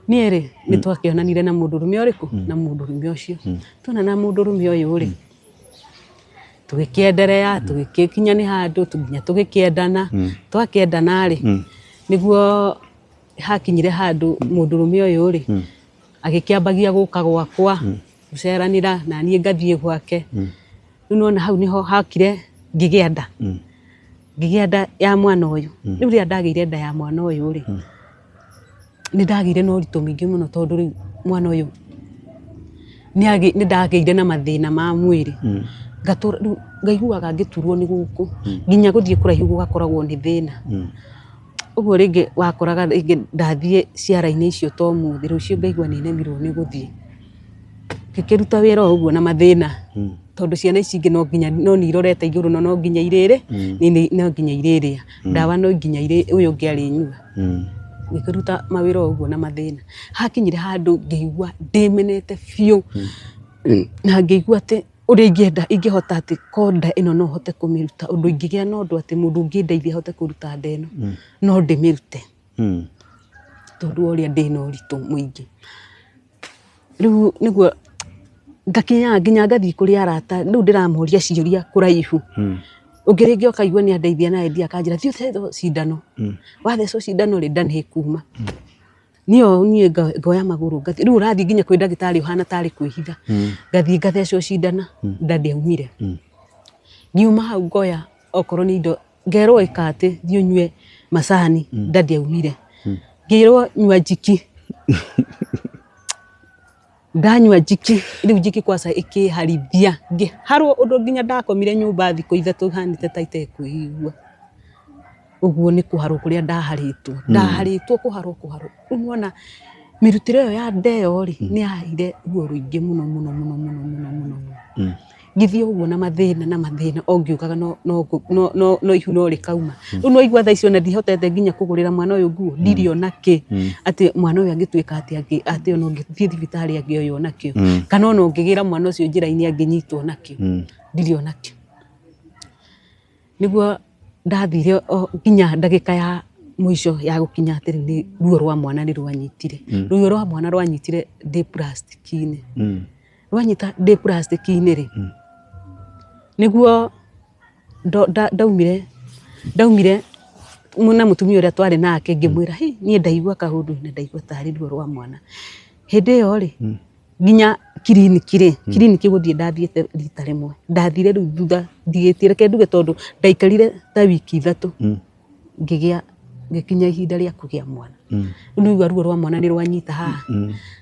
Niĩ rĩ, nĩ twakĩonanire na mũndũrũme ũrĩkũ? Na mũndũrũme ũcio. Tuonana na mũndũrũme ũyũ rĩ, tũgĩkĩenderea, tũgĩgĩkinya nĩ handũ nginya tũgĩkĩendana. Twakĩendana rĩ, nĩguo hakinyire handũ mũndũrũme ũyũ rĩ, agĩkĩambagia gũka gwakwa, gũceranĩra na niĩ ngathiĩ gwake. Rĩu nĩwona hau nĩho hakire ngĩgĩa nda. Ngĩgĩa nda ya mwana ũyũ. Rĩu rĩrĩa ndagĩire nda ya mwana ũyũ rĩ, nĩ ndagĩire na ũritũ mũingĩ mũno tondũ rĩu mwana ũyũ nĩ ndagĩire na mathĩna ma mwĩrĩ. Ngatũra rĩu ngaiguaga ngĩturwo nĩ gũkũ, nginya gũthiĩ kũraihu gũgakoragwo nĩ thĩna. Ũguo rĩngĩ wakoraga rĩngĩ ndathiĩ ciara-inĩ icio ta ũmũthĩ, rũciũ ngaigua nĩ nemirwo nĩ gũthiĩ. Ngĩkĩruta wĩra o ũguo na mathĩna, tondũ ciana ici ingĩ no nginya no niĩ irorete igũrũ na no nginya irĩrĩ, no nginya irĩrĩa, ndawa no nginya ũyũ ũngĩ arĩnyua. Ngĩkĩruta mawĩra o ũguo na mathĩna. Hakinyire handũ ngĩigua ndĩmenete biũ, na ngĩigua atĩ ũrĩa ingĩenda ingĩhota atĩ ko nda ĩno no hote kũmĩruta, ũndũ ingĩgĩa na ũndũ atĩ mũndũ ũngĩndeithia hote kũruta nda ĩno, no ndĩmĩrute. Tondũ wa ũrĩa ndĩna ũritũ mũingĩ. Rĩu nĩguo ngakinya nginya ngathiĩ kũrĩ arata, rĩu ndĩramoria ciũria kũraihu. Ũngĩ rĩngĩ ũkaigua nĩ andeithia na endia akanjĩra thiĩ ũthecwo cindano, wathecwo cindano rĩ nda nĩ ĩkuma. Niĩ o niĩ ngoya magũrũ ngathiĩ, rĩu ũrathiĩ nginya kwĩ ndagĩtarĩ ũhana tarĩ kwĩhitha, ngathiĩ ngathecwo cindano, nda ndĩaumire. Ngiuma hau ngoya okorwo nĩ indo ngerwo ĩka atĩ thiĩ ũnyue macani nda ndĩaumire. Ngĩrwo nyua njiki, ndanyua njiki, rĩu njiki kwanza ĩkĩharithia, ngĩharwo ũndũ nginya ndakomire nyũmba thikũ 3 hanĩte ta itekwĩigua. Ũguo nĩ kũharwo kũrĩa ndaharĩtwo, ndaharĩtwo kũharwo kũharwo, rĩu nĩwona mĩrutĩre ĩyo ya nda ĩyo rĩ, nĩ yaheire ruo rũingĩ mũno mũno mũno mũno mũno mũno mũno. Ngĩthiĩ ũguo na mathĩna na mathĩna o ngĩũkaga no no no no no ihu no rĩkauma. Rĩu nĩ waigua thaa ici ona ndihotete nginya kũgũrĩra mwana ũyũ nguo, ndirĩ ona kĩ, atĩ mwana ũyũ angĩtuĩka atĩ atĩ ona ũngĩthiĩ thibitarĩ angĩoywo nakĩo, kana ona ũngĩgĩra mwana ũcio njĩra-inĩ angĩnyitwo nakĩo, ndirĩ ona kĩ. Nĩguo ndathire o nginya ndagĩka ya mũico ya gũkinya atĩ rĩu nĩ ruo rwa mwana nĩ rwanyitire. Ruo rwa mwana rwanyitire ndĩ plastic-inĩ. Rwanyita ndĩ plastic-inĩ rĩ, nĩguo ndaumire ndaumire na mũtumia ũrĩa twarĩ nake ngĩmwĩra hĩ niĩ ndaigua kaũndũ na ndaigua tarĩ ruo rwa mwana. Hĩndĩ ĩyo rĩ, nginya kiriniki rĩ, kiriniki gũthiĩ ndathiĩte rita rĩmwe, ndathire rĩu thutha ndigĩtie reke nduge tondũ ndaikarire ta wiki 3 ngĩgĩa ngĩkinya ihinda rĩa kũgĩa mwana. Rĩu nĩwaigua ruo rwa mwana nĩ rwanyita haha,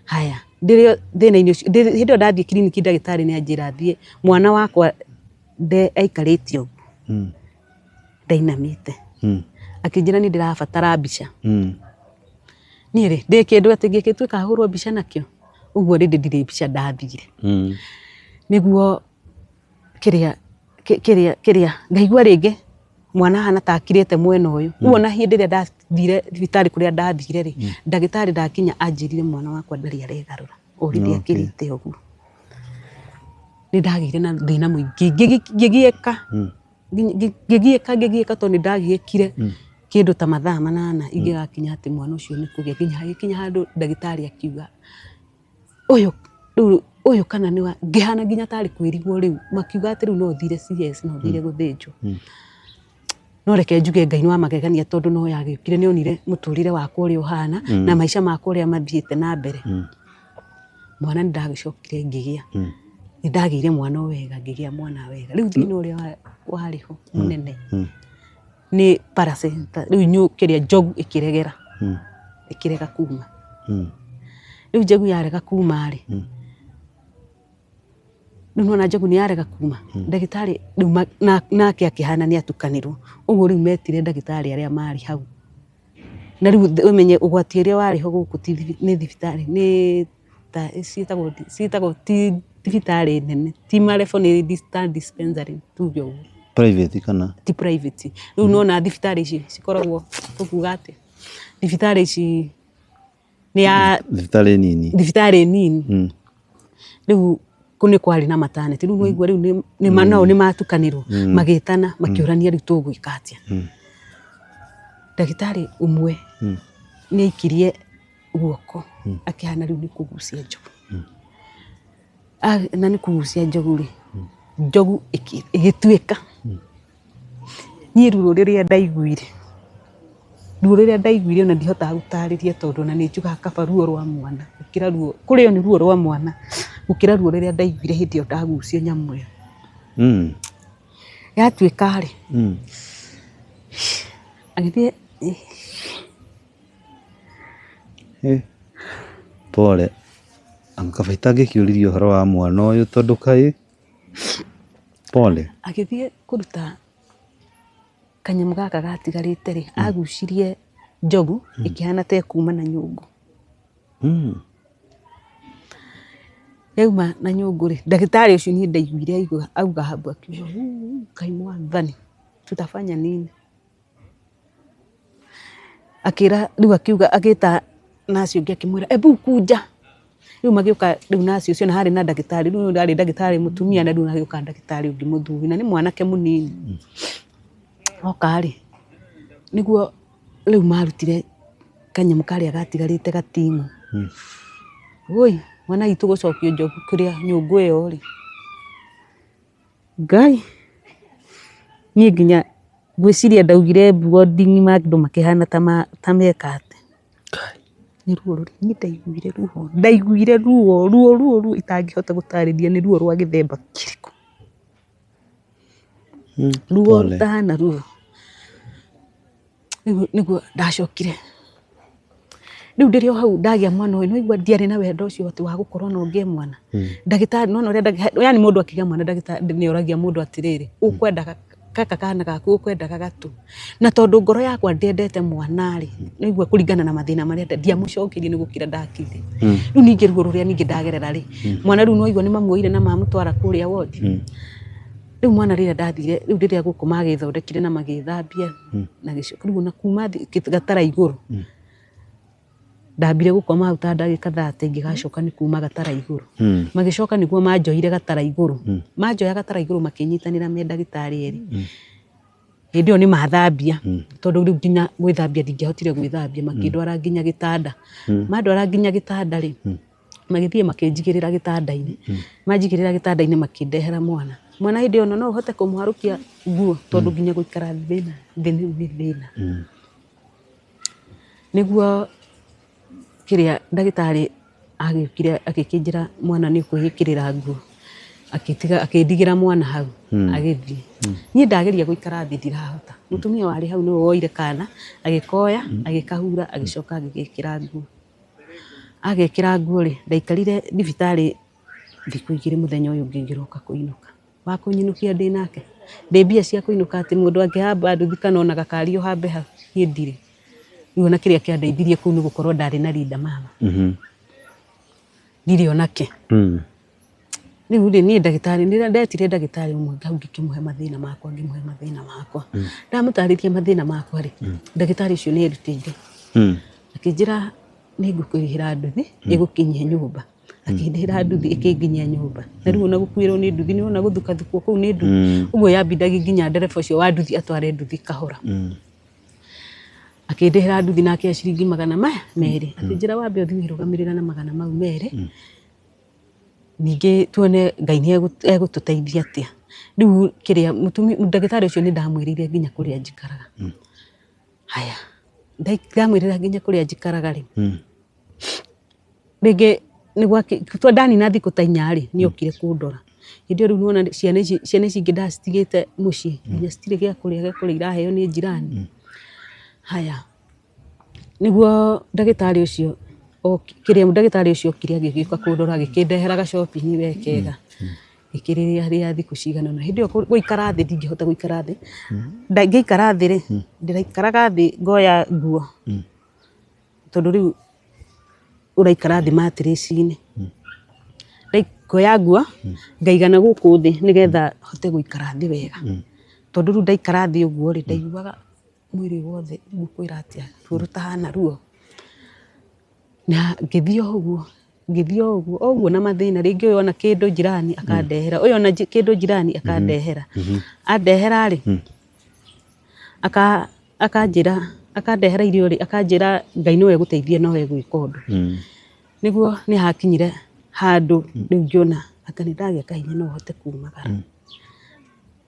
haya ndĩrĩ o thĩna-inĩ ũcio, hĩndĩ ĩyo ndathiĩ kiriniki ndagĩtarĩ nĩ anjĩra thiĩ, mwana wakwa aikarĩte ũguo ndainamĩte, akĩnjĩra nĩ ndĩrabatara mbica. Niĩ rĩ ndĩ kĩndũ atĩ ingĩgĩtuĩka hũrwo mbica nakĩo, ũguo rĩndĩ ndirĩ mbica ndathire. Nĩguo kĩrĩa kĩrĩa kĩrĩa ngaigua rĩngĩ mwana ahana ta akirĩte mwena ũyũ. Rĩu ona hĩndĩ ĩrĩa ndathire thibitarĩ kũrĩa ndathire rĩ, ndagĩtarĩ ndakinya anjĩrire mwana wakwa ndarĩ aregarũra, already akirĩte ũguo. Nĩ ndagĩire na thĩna mũingĩ ngĩgiĩka. Ngĩgiĩka ngĩgiĩka tondũ nĩ ndagiĩkire kĩndũ ta mathaa 8 ingĩgakinya atĩ mwana ũcio nĩ kũgĩa nginya hagĩkinya handũ ndagĩtarĩ akiuga ũyũ rĩu ũyũ kana nĩ wa ngĩhana nginya tarĩ kwĩrigwo rĩu makiuga atĩ rĩu no ũthire CS no ũthire gũthĩnjwo. No reke njuge Ngai nĩ wa magegania tondũ no yagĩũkire nĩ onire mũtũrĩre wakwa ũrĩa ũhana na maica makwa ũrĩa mathiĩte na mbere. Mwana nĩ ndagĩcokire ngĩgĩa, nĩ ndagĩire mwana o wega ngĩgĩa mwana wega. Rĩu thĩna ũrĩa warĩ ho mũnene nĩ placenta rĩu kĩrĩa njogu ĩkĩregera, ĩkĩrega kuma. Rĩu njogu yarega kuma rĩ, rĩu nĩwona njogu nĩ yarega kuma, ndagĩtarĩ rĩu nake akĩhana nĩ atukanĩrwo, ũguo rĩu metire ndagĩtarĩ arĩa marĩ hau. Na rĩu ũmenye ũgwati ũrĩa warĩ ho gũkũ ti nĩ thibitarĩ nĩ ta ciĩtagwo ciĩtagwo ti thibitarĩ nene ti marebo nĩ ta dispensary tuge ũguo. Private kana? Ti private. Rĩu nĩwona thibitarĩ ici cikoragwo tũkuga atĩa? Thibitarĩ ici nĩ ya Thibitarĩ nini. Thibitarĩ nini. Rĩu kũu nĩ kwarĩ na maternity rĩu nĩwaigua rĩu nao nĩ matukanĩrwo magĩtana makĩũrania rĩu tũgwĩka atĩa. Ndagĩtarĩ ũmwe nĩ aikirie guoko akĩhana rĩu nĩ kũgucia njogu. Na nĩ kũgucia njogu rĩ, njogu ĩgĩtuĩka. Niĩ ruo rũrĩa ndaiguire, ruo rũrĩa ndaiguire ona ndihotaga gũtarĩria tondũ ona nĩ njugaga kaba ruo rwa mwana gũkĩra ruo, kũrĩo nĩ ruo rwa mwana gũkĩra ruo rũrĩa ndaiguire hĩndĩ ĩyo ndagucio nyamũ ĩyo. Yatuĩka rĩ, agĩthiĩ. Pole, anga kaba itangĩkĩũririe ũhoro wa mwana ũyũ tondũ kaĩ. Pole. Agĩthiĩ kũruta kanyamũ gaka gatigarĩte rĩ, agucirie njogu ĩkĩhana ta ĩkuma na nyũngũ. Yauma na nyũngũ rĩ, ndagĩtarĩ ũcio niĩ ndaiguire aigua auga habu akiuga "Uu, Ngai mwathani tutafanya nini?" Akĩra rĩu akiuga agĩta nurse ũngĩ akĩmwĩra ebu kuja. Rĩu magĩũka rĩu nurse ũcio na harĩ na ndagĩtarĩ rĩu ũyũ arĩ ndagĩtarĩ mũtumia na rĩu hagĩũka ndagĩtarĩ ũngĩ mũthuri na nĩ mwanake mũnini. Oka rĩ, nĩguo rĩu marutire kanyamũ karĩa gatigarĩte gatimũ. Wũi mwana witũ gũcokio njogu kĩrĩa nyũngũ ĩyo rĩ, Ngai niĩ nginya ngwĩciria ndaugire mbu ward-inĩ andũ makĩhana ta meka atĩ. Nĩ ruo rũrĩ, niĩ ndaiguire ruo, ndaiguire ruo, ruo ruo ruo itangĩhota gũtarĩria nĩ ruo rwa gĩthemba kĩrĩkũ. Ruo rũtahana ruo. Rĩu nĩguo ndacokire, rĩu ndĩrĩ o hau ndagĩa mwana ũyũ nĩwaigua ndiarĩ na wendo ũcio atĩ wa gũkorwo no ngĩe mwana. Ndagĩtarĩ nĩwona ũrĩa yaani mũndũ akĩgĩa mwana ndagĩtarĩ nĩoragia mũndũ atĩrĩrĩ, ũkwenda gaka kana gaku ũkwendaga gatũ? Na tondũ ngoro yakwa ndĩendete mwana rĩ, nĩwaigua kũringana na mathĩna marĩa ndiamũcokeirie nĩ gũkira ndakirire. Rĩu ningĩ ruo rũrĩa ningĩ ndagerera rĩ, mwana rĩu nĩwaigua nĩmamuoire na mamũtwara kũrĩa wodi. Rĩu mwana rĩrĩa ndathire, rĩu rĩrĩa gũkũ magĩthondekire na magĩthambia na gĩcoka rĩu ona kuma gatara igũrũ, ndambire gũkoma hau ta ndagĩka 30 ingĩgacoka nĩ kuma gatara igũrũ. Magĩcoka nĩguo manjoire gatara igũrũ, manjoya gatara igũrũ makĩnyitanĩra me ndagĩtarĩ erĩ. Hĩndĩ ĩyo nĩ mathambia, tondũ rĩu nginya gwĩthambia ndingĩahotire gwĩthambia, makĩndwara nginya gĩtanda. Mandwara nginya gĩtanda rĩ, magĩthiĩ makĩnjigĩrĩra gĩtanda-inĩ, manjigĩrĩra gĩtanda-inĩ makĩndehera mwana. Mwana hĩndĩ ĩyo no ũhote kũmũharũkia nguo tondũ nginya gũikara thĩ nĩ thĩna. Nĩguo kĩrĩa ndagĩtarĩ agĩũkire agĩkĩnjĩra mwana nĩ ũkwĩĩkĩrĩra nguo, agĩtiga akĩndigĩra mwana hau agĩthiĩ. Niĩ ndageria gũikara thĩ ndirahota, mũtumia warĩ hau nĩwe woire kana agĩkoya agĩkahura agĩcoka agĩgekĩra nguo. Agekĩra nguo rĩ, ndaikarire thibitarĩ thikũ igĩrĩ mũthenya ũyũ ũngĩ ngĩroka kũinũka. Wa kũnyinũkia ndĩ nake? Ndĩ mbia cia kũinũka atĩ mũndũ angĩhamba nduthi kana ona gakari ũhambe hau? Niĩ ndirĩ. Rĩu ona kĩrĩa kĩandeithirie kũu nĩ gũkorwo ndarĩ na Linda mama. Ndirĩ ona kĩ. Rĩu rĩ, niĩ ndagĩtarĩ, nĩ ndetire ndagĩtarĩ ũmwe hau ngĩkĩmũhe mathĩna makwa, ngĩmũhe mathĩna makwa. Ndamũtarĩria mathĩna makwa rĩ, ndagĩtarĩ ũcio nĩ erutĩire. Akĩnjĩra nĩ ngũkũrĩhĩra nduthi ĩgũkinyie nyũmba. Akĩndĩhĩra nduthi ĩkĩnginyia nyũmba. Na rĩu ona gũkuĩrwo nĩ nduthi, nĩ wona gũthukathukwo kũu nĩ nduthi. Ũguo yambindagia nginya ndereba ũcio wa nduthi atware nduthi kahora. Akĩndĩhĩra nduthi na akĩoya ciringi magana maya merĩ. Akĩnjĩra wambe ũthiĩ wĩrũgamĩrĩre na magana mau merĩ, ningĩ tuone Ngai nĩ egũtũteithia atĩa. Rĩu kĩrĩa mũtumia ndagĩtarĩ ũcio nĩ ndamwĩrĩire nginya kũrĩa njikaraga. Haya, ndamwĩrĩra nginya kũrĩa njikaraga rĩ, rĩngĩ ndanina thikũ ta inya rĩ, nĩ okire kũndora. Hĩndĩ ĩyo rĩu nĩ wona ciana ici ciana ici ingĩ ndacitigĩte mũciĩ, nginya citirĩ gĩa kũrĩa, gĩa kũrĩa iraheo nĩ jirani. Haya, nĩguo ndagĩtarĩ ũcio kĩrĩa ndagĩtarĩ ũcio okire agĩgĩũka kũndora agĩkĩndehera ga shopping we kega. Ngĩkĩrĩrĩa rĩa thikũ cigana ũna. Hĩndĩ ĩyo gũikara thĩ ndingĩhota gũikara thĩ, ngĩikara thĩ rĩ, ndĩraikaraga thĩ ngoya nguo, tondũ rĩu ũraikara thĩ mattress-inĩ. Ngoya nguo ngaiga na gũkũ thĩ nĩgetha hote gũikara thĩ wega, tondũ rĩu ndaikara thĩ ũguo rĩ, ndaiguaga mwĩrĩ wothe ngũkwĩra atĩa, ruo rũtahana ruo. Na ngĩthiĩ o ũguo, ngĩthiĩ o ũguo, o ũguo na mathĩna, rĩngĩ ũyũ ona kĩndũ jirani akandehera, ũyũ ona kĩndũ jirani akandehera. Andehera rĩ, akanjĩra, akandehera irio rĩ, akanjĩra Ngai nĩwe ũgũteithia nowe ũgwĩka ũndũ. Nĩguo nĩ hakinyire handũ rĩu ngĩona anga nĩ ndagĩa kahinya no hote kumagara.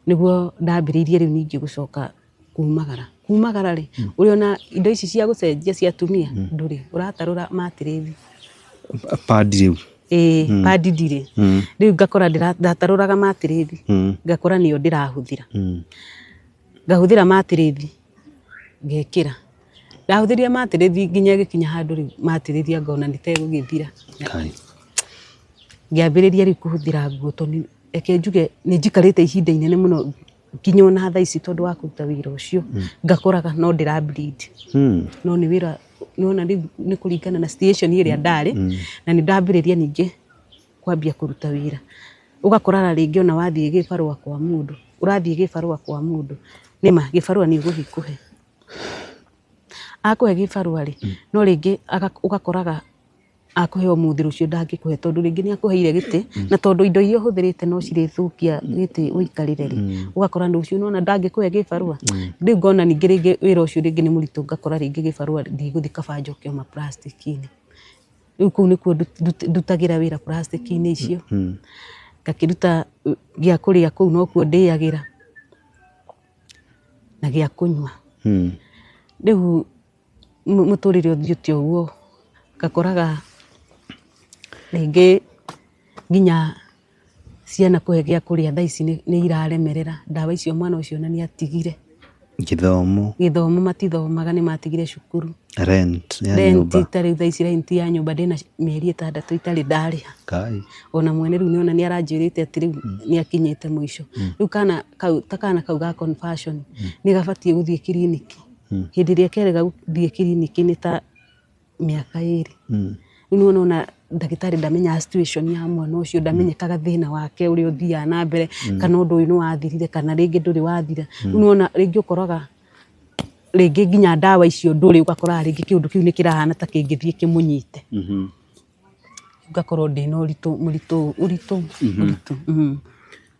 Nĩguo ndambĩrĩirie rĩu ningĩ gũcoka kumagara. Kumagara rĩ, ũrĩ ona indo ici cia gũcenjia cia atumia ndũrĩ, ũratarũra mattress. Pad rĩu. Ĩĩ pad ndirĩ. Rĩu ngakora ndatarũraga mattress, ngakora nĩyo ndĩrahũthĩra. Ngahũthĩra mattress ngekĩra. Ndahũthĩrire mattress nginya ĩgĩkinya handũ rĩu mattress ngona nĩ ta ĩgũgĩthira. Ngĩambĩrĩria rĩu kũhũthĩra nguo tondũ reke njuge nĩ njikarĩte ihinda inene mũno. Nginya ona thaa ici tondũ wa kũruta wĩra ũcio ngakoraga no ndĩra bleed. No nĩ wĩra nĩwona rĩu nĩ kũringana na situation ĩrĩa ndarĩ na nĩ ndambĩrĩria ningĩ kwambia kũruta wĩra. Ũgakoraga rĩngĩ ona wathiĩ gĩbarũa kwa mũndũ, ũrathiĩ gĩbarũa kwa mũndũ, nĩma gĩbarũa nĩ ũgũthiĩ kũhe. Akũhe gĩbarũa rĩ, no rĩngĩ ũgakoraga akũhe ũmũthĩ rũciũ ndangĩkũhe tondũ rĩngĩ nĩ akũheire gĩtĩ na tondũ indo iria ũhũthĩrĩte no cirĩthũkia gĩtĩ ũikarĩre rĩ, ũgakora rũciũ nĩwona ndangĩkũhe gĩbarũa. Rĩu ngona ningĩ rĩngĩ wĩra ũcio rĩngĩ nĩ mũritũ ngakora rĩngĩ gĩbarũa ndigũthiĩ kaba njoke o ma plastic-inĩ. Rĩu kũu nĩkuo ndutagĩra wĩra plastic-inĩ icio, ngakĩruta gĩa kũrĩa kũu nokuo ndĩagĩra na gĩa kũnyua. Rĩu mũtũrĩre ũthiĩte ũguo, ngakoraga rĩngĩ nginya ciana kũhe gĩa kũrĩa thaa ici nĩ iraremerera, ndawa icio mwana ũcio ona nĩ atigire. Gĩthomo. Gĩthomo matithomaga nĩ matigire cukuru. Rent ya Rent nyũmba. ta rĩu thaa ici rent ya nyũmba ndĩna mĩeri 6 itarĩ ndarĩha. Kai. Ona mwene rĩu nĩona nĩ aranjĩrĩte atĩ rĩu nĩ akinyĩte mũico. Rĩu kana kau ta kana kau ga conversion nĩ gabatiĩ gũthiĩ kiriniki. Hĩndĩ ĩrĩa kerega gũthiĩ kiriniki nĩ ta mĩaka 2. Rĩu nĩwona ona ndagĩtarĩ ndamenyaga situation ya mwana ũcio, ndamenyekaga thĩna wake ũrĩa ũthiaga na mbere, kana ũndũ ũyũ nĩ wathirire kana rĩngĩ ndũrĩ wathira. Rĩu nĩwona rĩngĩ ũkoraga rĩngĩ nginya ndawa icio ndũrĩ, ũgakoraga rĩngĩ kĩũndũ kĩu nĩ kĩrahana ta kĩngĩthiĩ kĩmũnyite. Ngakorwo ndĩna ũritũ mũritũ ũritũ ũritũ.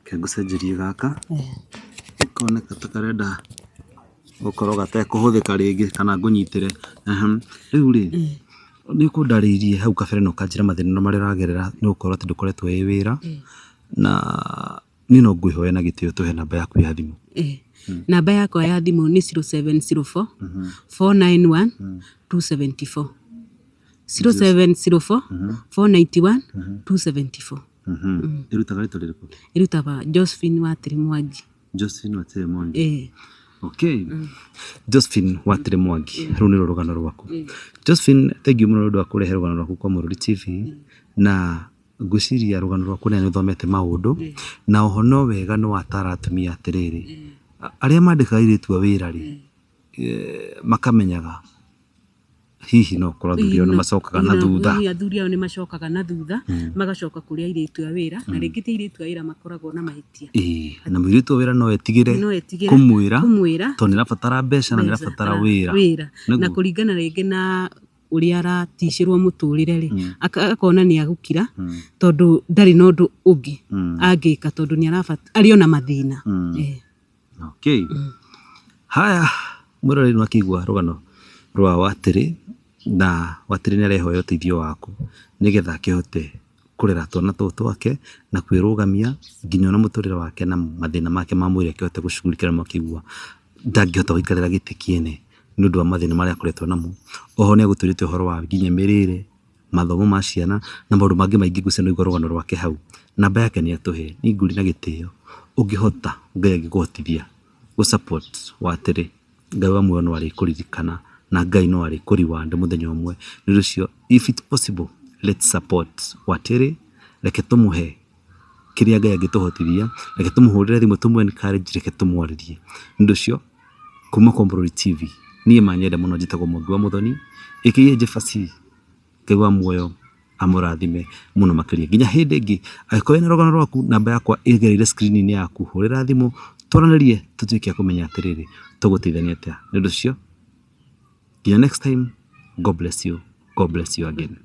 Reke ngũcenjerie gaka, koneka ta karenda gũkorwo gatekũhũthĩka rĩngĩ kana ngũnyitĩre. Rĩu rĩ, nĩ ũkũndarĩirie hau kabere na ũkanjĩra mathĩna marĩa ũragerera nĩ gũkorwo atĩ ndũkoretwo wĩ wĩra, na niĩ no ngwĩhoya na gĩtĩo tũhe namba yaku ya thimũ. Namba yakwa ya thimũ nĩ 0704 491 274. 0704 491 274. Ĩrutaga rĩtwa rĩrĩkũ? Ĩrutaga Josephine Watiri Mwangi. Josephine Watiri Mwangi. Okay. Josephine Watiri Mwangi, rũu nĩruo rũgano rwaku. Josephine, thank you mũno nĩ ũndũ wa kũrehe rũgano rwaku kwa Mũrũri TV, na ngwĩciria rũgano rwaku nĩ ũthomete maũndũ, na oho no wega nĩ watara atumia atĩrĩrĩ, arĩa mandĩkaga airĩtu a wĩra rĩ, makamenyaga hihi no korwo athuri ao nĩ macokaga na thutha. Athuri ao nĩ macokaga na thutha, magacoka kũrĩ airĩtu a wĩra, na rĩngĩ ti airĩtu a wĩra makoragwo na mahĩtia. Ĩĩ, na mũirĩtu wa wĩra no etigĩre No etigĩre kũmwĩra kũmwĩra tondũ nĩ arabatara mbeca na nĩ arabatara wĩra. Wĩra. Na Nĩguo. kũringana rĩngĩ na ũrĩa araticĩrwo mũtũrĩre rĩ, akona nĩ agũkira tondũ ndarĩ na ũndũ ũngĩ angĩka tondũ nĩ arabata arĩ ona mathĩna. Okay. Haya, mwĩroreri nĩ wakĩigua rũgano rwa Watĩrĩ, na Watĩrĩ nĩ arehoya ũteithio waku nĩgetha akĩhote kũrera twana tũu twake na kwĩrũgamia nginya ona mũtũrĩre wake na mathĩna make ma mwĩrĩ akĩhote gũcugurikĩra nĩmo akĩigua ndangĩhota gũikarĩra gĩtĩ kĩene nĩ ũndũ wa mathĩna marĩa akoretwo namo. Oho nĩ agũtwĩrĩte ũhoro wa nginya mĩrĩre, mathomo ma ciana na maũndũ mangĩ maingĩ ngwĩciria nĩ waigua rũgano rwake hau. Namba yake nĩ atũhe, niĩ ngũria na gĩtĩo ũngĩhota Ngai angĩkũhotithia gũ support Watĩrĩ, Ngai wa muoyo no arĩkũririkana na Ngai no arĩkũ reward mũthenya ũmwe. Nĩ ũndũ ũcio if it's possible let's support Watĩrĩ, reke tũmũhe kĩrĩa Ngai angĩtũhotithia, reke tũmũhũrĩre thimũ tũmũ encourage, reke tũmwarĩrie. Nĩ ũndũ ũcio kuma kwa Mũrori TV, niĩ manyenda mũno njĩtagwo Mwangi wa Mũthoni aka Jefasi, Ngai wa muoyo amũrathime mũno makĩria. Nginya hĩndĩ ĩngĩ, angĩkorwo wĩna rũgano rwaku, namba yakwa ĩgereire screen -inĩ yaku, hũrĩra thimũ twaranĩrie tũtuĩke a kũmenya atĩrĩrĩ, tũgũteithania atĩa. Nĩ ũndũ ũcio, nginya next time, God bless you, God bless you again.